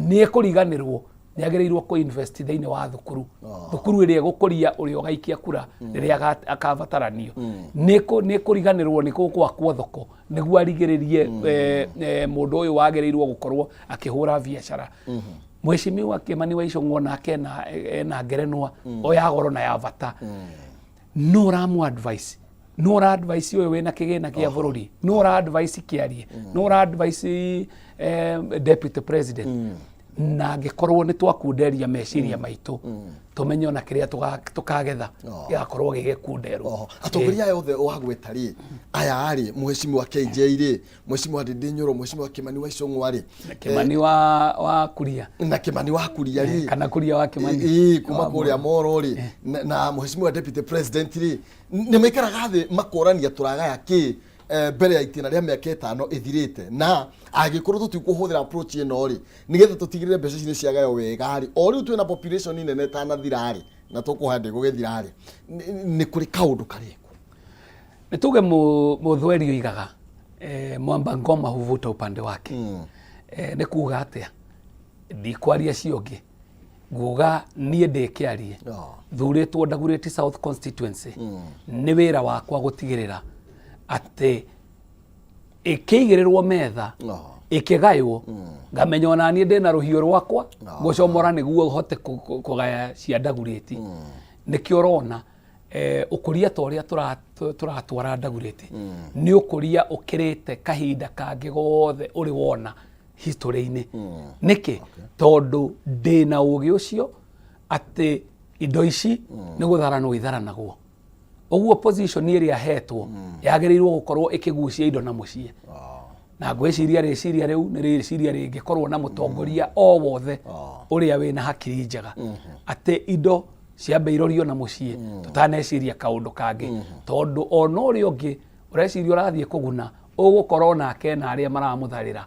nĩ ekũriganĩrwo nĩ agĩrĩirwo kũ invest thĩinĩ wa thukuru, thukuru ĩrĩa ĩgũkũria ũrĩa ũgaikia kura rĩrĩa akabataranio. Nĩ kũriganĩrwo nĩ gũgwakwo thoko nĩguo arigĩrĩrie mũndũ ũyũ wagĩrĩirwo gũkorwo akĩhũra biacara. Mheshimiwa Kimani wa Ichung'wa nake ena ngerenwa o ya goro na ya bata. No ũramũ advice, no ũra advice ũyũ wĩna kĩgĩna kĩa bũrũri, no ũra advice Kĩarie, no ũra advice deputy president. Na angĩkorwo nĩ twakunderia meciria maitũ, tũmenye ona kĩrĩa tũkagetha gĩgakorwo gĩ gĩkunderu. Oho. Atongoria aya othe wagweta rĩ, aya rĩ, mheshimiwa KJ rĩ, mheshimiwa Ndindi Nyoro, mheshimiwa Kimani wa Ichung'wa rĩ, Kimani wa Kuria. Na Kimani wa Kuria rĩ. Kana Kuria wa Kimani. Ĩĩ, kuma kũrĩa Moro rĩ, na mheshimiwa deputy president rĩ, nĩ maikaraga thĩ makorania tũragaya kĩ mbere ya itĩna rĩa mĩaka 5 ĩthirĩte, na angĩkorwo tũtikũhũthĩra approach ĩno rĩ, nĩgetha tũtigĩrĩre mbeca ici nĩ ciagaywo wega rĩ, o rĩu twĩna population nene ĩtanathira rĩ, na tũkũhaya ndĩgũgĩthira rĩ, nĩ kũrĩ kaũndũ karekwo? Nĩ tuge mũthweri oigaga mwamba ngoma huvuta upande wake. Nĩ kuga atĩa? Ndikwaria cio ũngĩ, nguga niĩ ndĩkĩarie. Thurĩtwo Dagoretti South constituency, nĩ wĩra wakwa gũtigĩrĩra atĩ ĩkĩigĩrĩrwo metha, ĩkĩgaywo, ngamenya ona niĩ ndĩna rũhiũ rwakwa ngũcomora nĩguo hote kũgaya cia Dagoretti. Nĩkĩo ũrona ũkũria ta ũrĩa tũratwara Dagoretti nĩ ũkũria ũkĩrĩte kahinda kangĩ gothe ũrĩ wona history-inĩ. Nĩkĩ? Tondũ ndĩna ũgĩ ũcio atĩ indo ici nĩ gũtharanwo itharanagwo. Ũguo position ĩrĩa hetwo yagĩrĩirwo gũkorwo ĩkĩgucia indo na mũciĩ, na ngwĩciria rĩciria rĩu nĩ rĩciria rĩngĩkorwo na mũtongoria o wothe ũrĩa wĩna hakiri njega, atĩ indo ciambe irorio na mũciĩ tũtaneciria kaũndũ kangĩ, tondũ ona ũrĩa ũngĩ ũreciria ũrathiĩ kũguna ũgũkorwo nake na arĩa maramũtharĩra.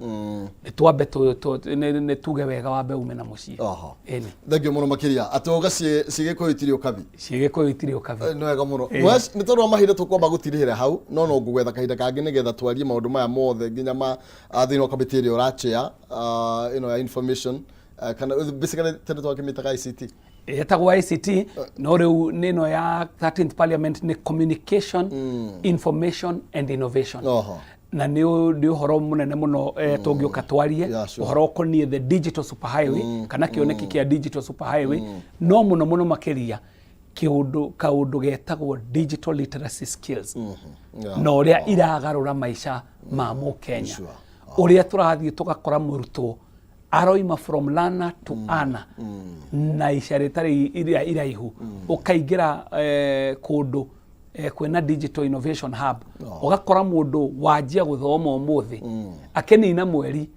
Nĩ twambe nĩ tuge wega wambe ume na mũciĩ. Ĩni. Thengiũ mũno makĩria atĩ uga ciĩ Gĩkũyũ itirĩ ũkabi. Ciĩ Gĩkũyũ itirĩ ũkabi. Nĩ wega mũno. Nĩ tondũ wa mahinda tũkwamba gũtirihĩra hau, no ngũgwetha kahinda kangĩ nĩgetha twarie maũndũ maya mothe nginya ma thĩinĩ wa kamĩtĩ ĩrĩa ũrachea ĩno ya information, kana basically tene twakĩmĩtaga ICT. Yetagwo ICT, no rĩu nĩ ĩno ya 13th parliament nĩ communication, information and innovation. Na nĩ ũhoro mũnene mũno tũngĩũka twarie. Ũhoro ũkoniĩ the digital superhighway, kana kĩoneki kĩa digital superhighway, no mũno mũno makĩria kĩũndũ kaũndũ getagwo digital literacy skills na ũrĩa iragarũra maica ma mũkenya. Ũrĩa tũrathiĩ tũgakora mũrutwo aroima from learner to earner na ica rĩtarĩ iraihu. Ũkaingĩra kũndũ kwĩna digital innovation hub, ũgakora mũndũ wanjia gũthoma ũmũthĩ akĩnina mweri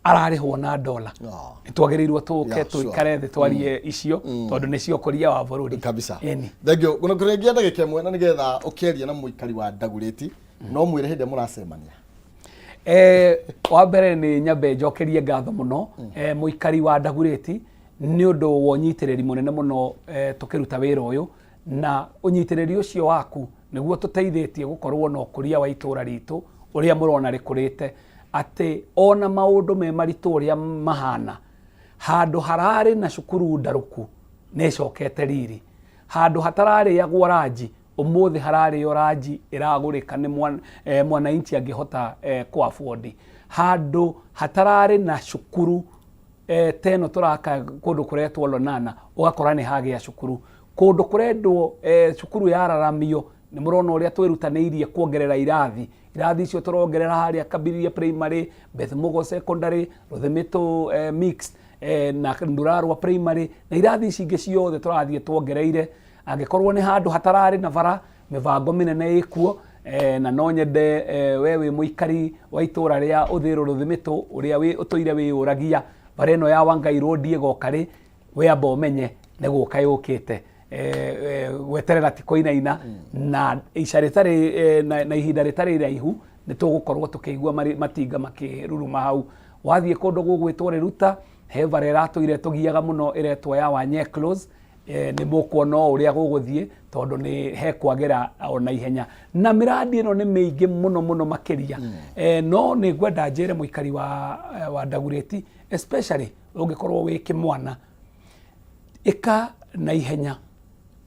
ararĩhwo na dola. Nĩ twagĩrĩirwo tũke tũikare thĩ twarie icio, tondũ nĩcio ũkũria wa bũrũri. Kabisa. Ĩni. Thengiũ kuna kũrĩngia ndagĩka 1 na nĩgetha ũkĩaria na mũikari wa Dagoretti, no mwĩre hĩndĩ ĩrĩa mũracemania. Wa mbere nĩ nyambe njokerie ngatho mũno mũikari wa Dagoretti nĩ ũndũ wa ũnyitĩrĩri mũnene mũno tũkĩruta wĩra ũyũ, na ũnyitĩrĩri ũcio waku nĩguo tũteithĩtie gũkorwo na ũkũria wa itũra ritũ ũrĩa mũrona rĩkũrĩte, atĩ ona maũndũ me maritũ ũrĩa mahana, handũ hararĩ na cukuru ndarũku nĩ ĩcokete riri, handũ hatararĩagwo ranji ũmũthĩ hararĩo ranji ĩragũrĩka nĩ mwananchi angĩhota kũ afford, handũ hatararĩ na cukuru teno tũraka kũndũ kũretwo Lonana ũgakora nĩ hagĩa cukuru, kũndũ kũrendwo cukuru yararamio nĩ mũrona ũrĩa twĩrutanĩirie kuongerera irathi icio tũrongerera harĩa Kabiria primary, Beth Mugo secondary, Rũthĩmĩtũ mixed na Ndurarwa primary na irathi ici ingĩ ciothe tũrathiĩ tuongereire. Angĩkorwo nĩ handũ hatararĩ na bara, mĩbango mĩnene ĩkuo, na no nyende we wĩ mũikari wa itũra rĩa Ũthĩrũ Rũthĩmĩtũ ũrĩa ũtũire wĩyũragia bara ĩno ya Wangai Road ĩgoka rĩ, we amba ũmenye nĩ gũka yũkĩte. Gweterera ti kũinaina, na ica rĩtarĩ na ihinda rĩtarĩ iraihu nĩ tũgũkorwo tũkĩigua matinga makĩruruma hau. Wathiĩ kũndũ gũgwĩtwo Rĩruta, he bara ĩratũire tũgiaga mũno ĩretwo ya Wanye Close, nĩ mũkuona o ũrĩa gũgũthiĩ tondũ nĩ hekwagĩra ona ihenya, na mĩrandi ĩno nĩ mĩingĩ mũno mũno makĩria. No nĩ ngwenda njĩre mũikari wa Dagoretti, especially ũngĩkorwo wĩ kĩmwana, ĩka na ihenya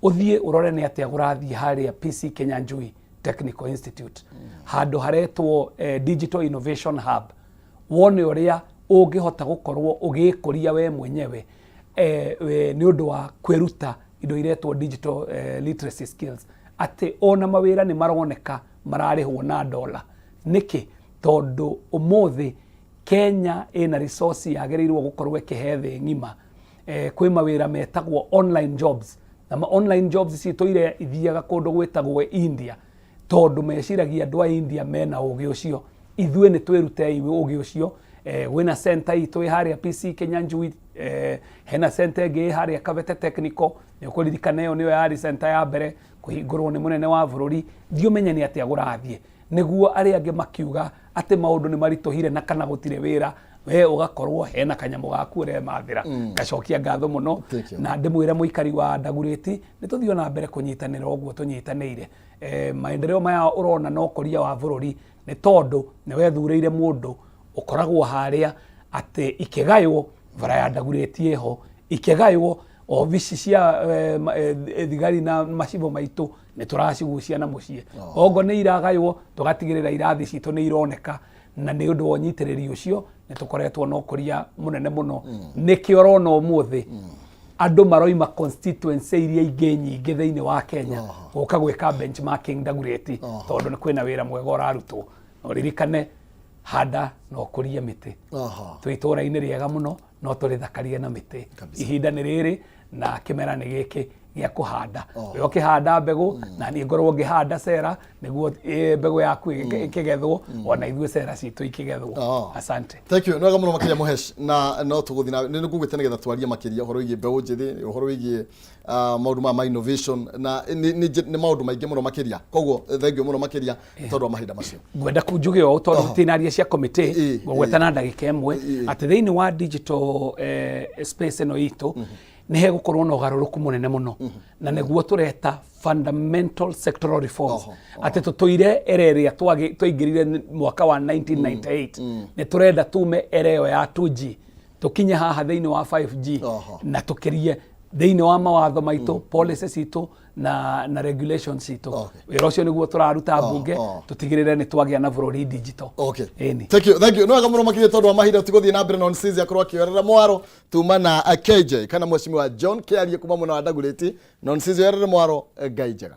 ũthiĩ ũrore nĩ atĩa kũrathiĩ harĩa PC Kinyanjui Technical Institute, handũ haretwo Digital Innovation Hub, wone ũrĩa ũngĩhota gũkorwo ũgĩkũria we mwenyewe nĩ ũndũ wa kwĩruta indo iretwo digital literacy skills, atĩ ona mawĩra nĩ maroneka mararĩhwo na dola. Nĩkĩ? Tondũ ũmũthĩ Kenya ĩna resource yagĩrĩirwo gũkorwo ĩkĩhe thĩ ng'ima. Kwĩ mawĩra metagwo online jobs, na ma online jobs citũire ithiaga kũndũ gwĩtagwo India, tondũ meciragia andũ a India mena ũgĩ ũcio. Ithuĩ nĩ twĩrutei ũgĩ ũcio. Gwĩna center itũ ĩ harĩa PC Kinyanjui, hena center ĩngĩ ĩ harĩa Kabete Technical. Nĩ ũkũririkana ĩyo nĩyo yarĩ center ya mbere kũhingũrwo nĩ mũnene wa bũrũri. Thiĩ ũmenye nĩ atĩa gũrathiĩ, nĩguo arĩa angĩ makiuga atĩ maũndũ nĩ maritũhire na kana gũtirĩ wĩra, we ũgakorwo hena kanyamũ gaku ũremathĩra. Ngacokia ngatho mũno Thank you. na ndĩmwĩre mũikari wa Ndagurĩti nĩ tũthiĩ ona mbere kũnyitanĩra ũguo tũnyitanĩire. Maendeleo maya ũrona na ũkũria wa bũrũri nĩ tondũ nĩ wethurĩire mũndũ ũkoragwo harĩa atĩ ikĩgaywo bara ya Ndagurĩti ĩho, ikĩgaywo obici cia thigari na macibũ maitũ nĩ tũracigucia na mũciĩ. Ongo nĩ iragaywo, tũgatigĩrĩra irathi citũ nĩ ironeka, na nĩ ũndũ wa ũnyitĩrĩri ũcio nĩ tũkoretwo na ũkũria mũnene mũno. Nĩkĩo ũrona ũmũthĩ andũ maroima constituency iria ingĩ nyingĩ thĩinĩ wa Kenya gũka gwĩka benchmarking Ndagurĩti, tondũ nĩ kwĩna wĩra mwega ũrarutwo. Na ũririkane, handa na ũkũrie mĩtĩ. Twĩ itũũra-inĩ rĩega mũno, no tũrĩthakarie na mĩtĩ. Ihinda nĩ rĩrĩ na kĩmera nĩ gĩkĩ gĩa kũhanda. We ũkĩhanda mbegũ na niĩ ngorwo ngĩhanda cera, nĩguo mbegũ yaku ĩkĩgethwo, ona ithuĩ cera citũ ikĩgethwo. Asante. Thank you. Nĩ wega mũno makĩria Mũhesh, na no tũgũthiĩ na nĩ ngũgwĩta nĩgetha twarie makĩria ũhoro wĩgiĩ mbeũ njĩthĩ, ũhoro wĩgiĩ maũndũ maya ma innovation na nĩ maũndũ maingĩ mũno makĩria. Koguo thank you mũno makĩria tondũ wa mahinda macio. Ngwenda njuge ũũ tondũ tũtinaria cia committee, ngũgweta na ndagĩka ĩmwe atĩ thĩinĩ wa digital space ĩno itũ nĩ hegũkorwo na ũgarũrũku mũnene mũno, na nĩguo tũreta fundamental sectoral reforms. Atĩ tũtũire era ĩrĩa twaingĩrire mwaka wa 1998, nĩ tũrenda tume era ĩyo ya 2G tũkinye haha thĩinĩ wa 5G, na tũkĩrie thĩinĩ wa mawatho maitũ, policy citũ na regulations citũ. Wĩra ũcio nĩguo tũraruta mbunge, tũtigĩrĩre nĩ twagĩa na bũrũri digital. Ĩni. Thank you, thank you. Nĩ wega mũno makĩria tondũ wa mahinda tũgũthiĩ na mbere na Onsizi akorwo akĩoerera mwaro tuma na KJ kana Mheshimiwa John Kĩarie kuma mwena wa Ndagurĩti. Na Onsizi oerere mwaro, Ngai njega.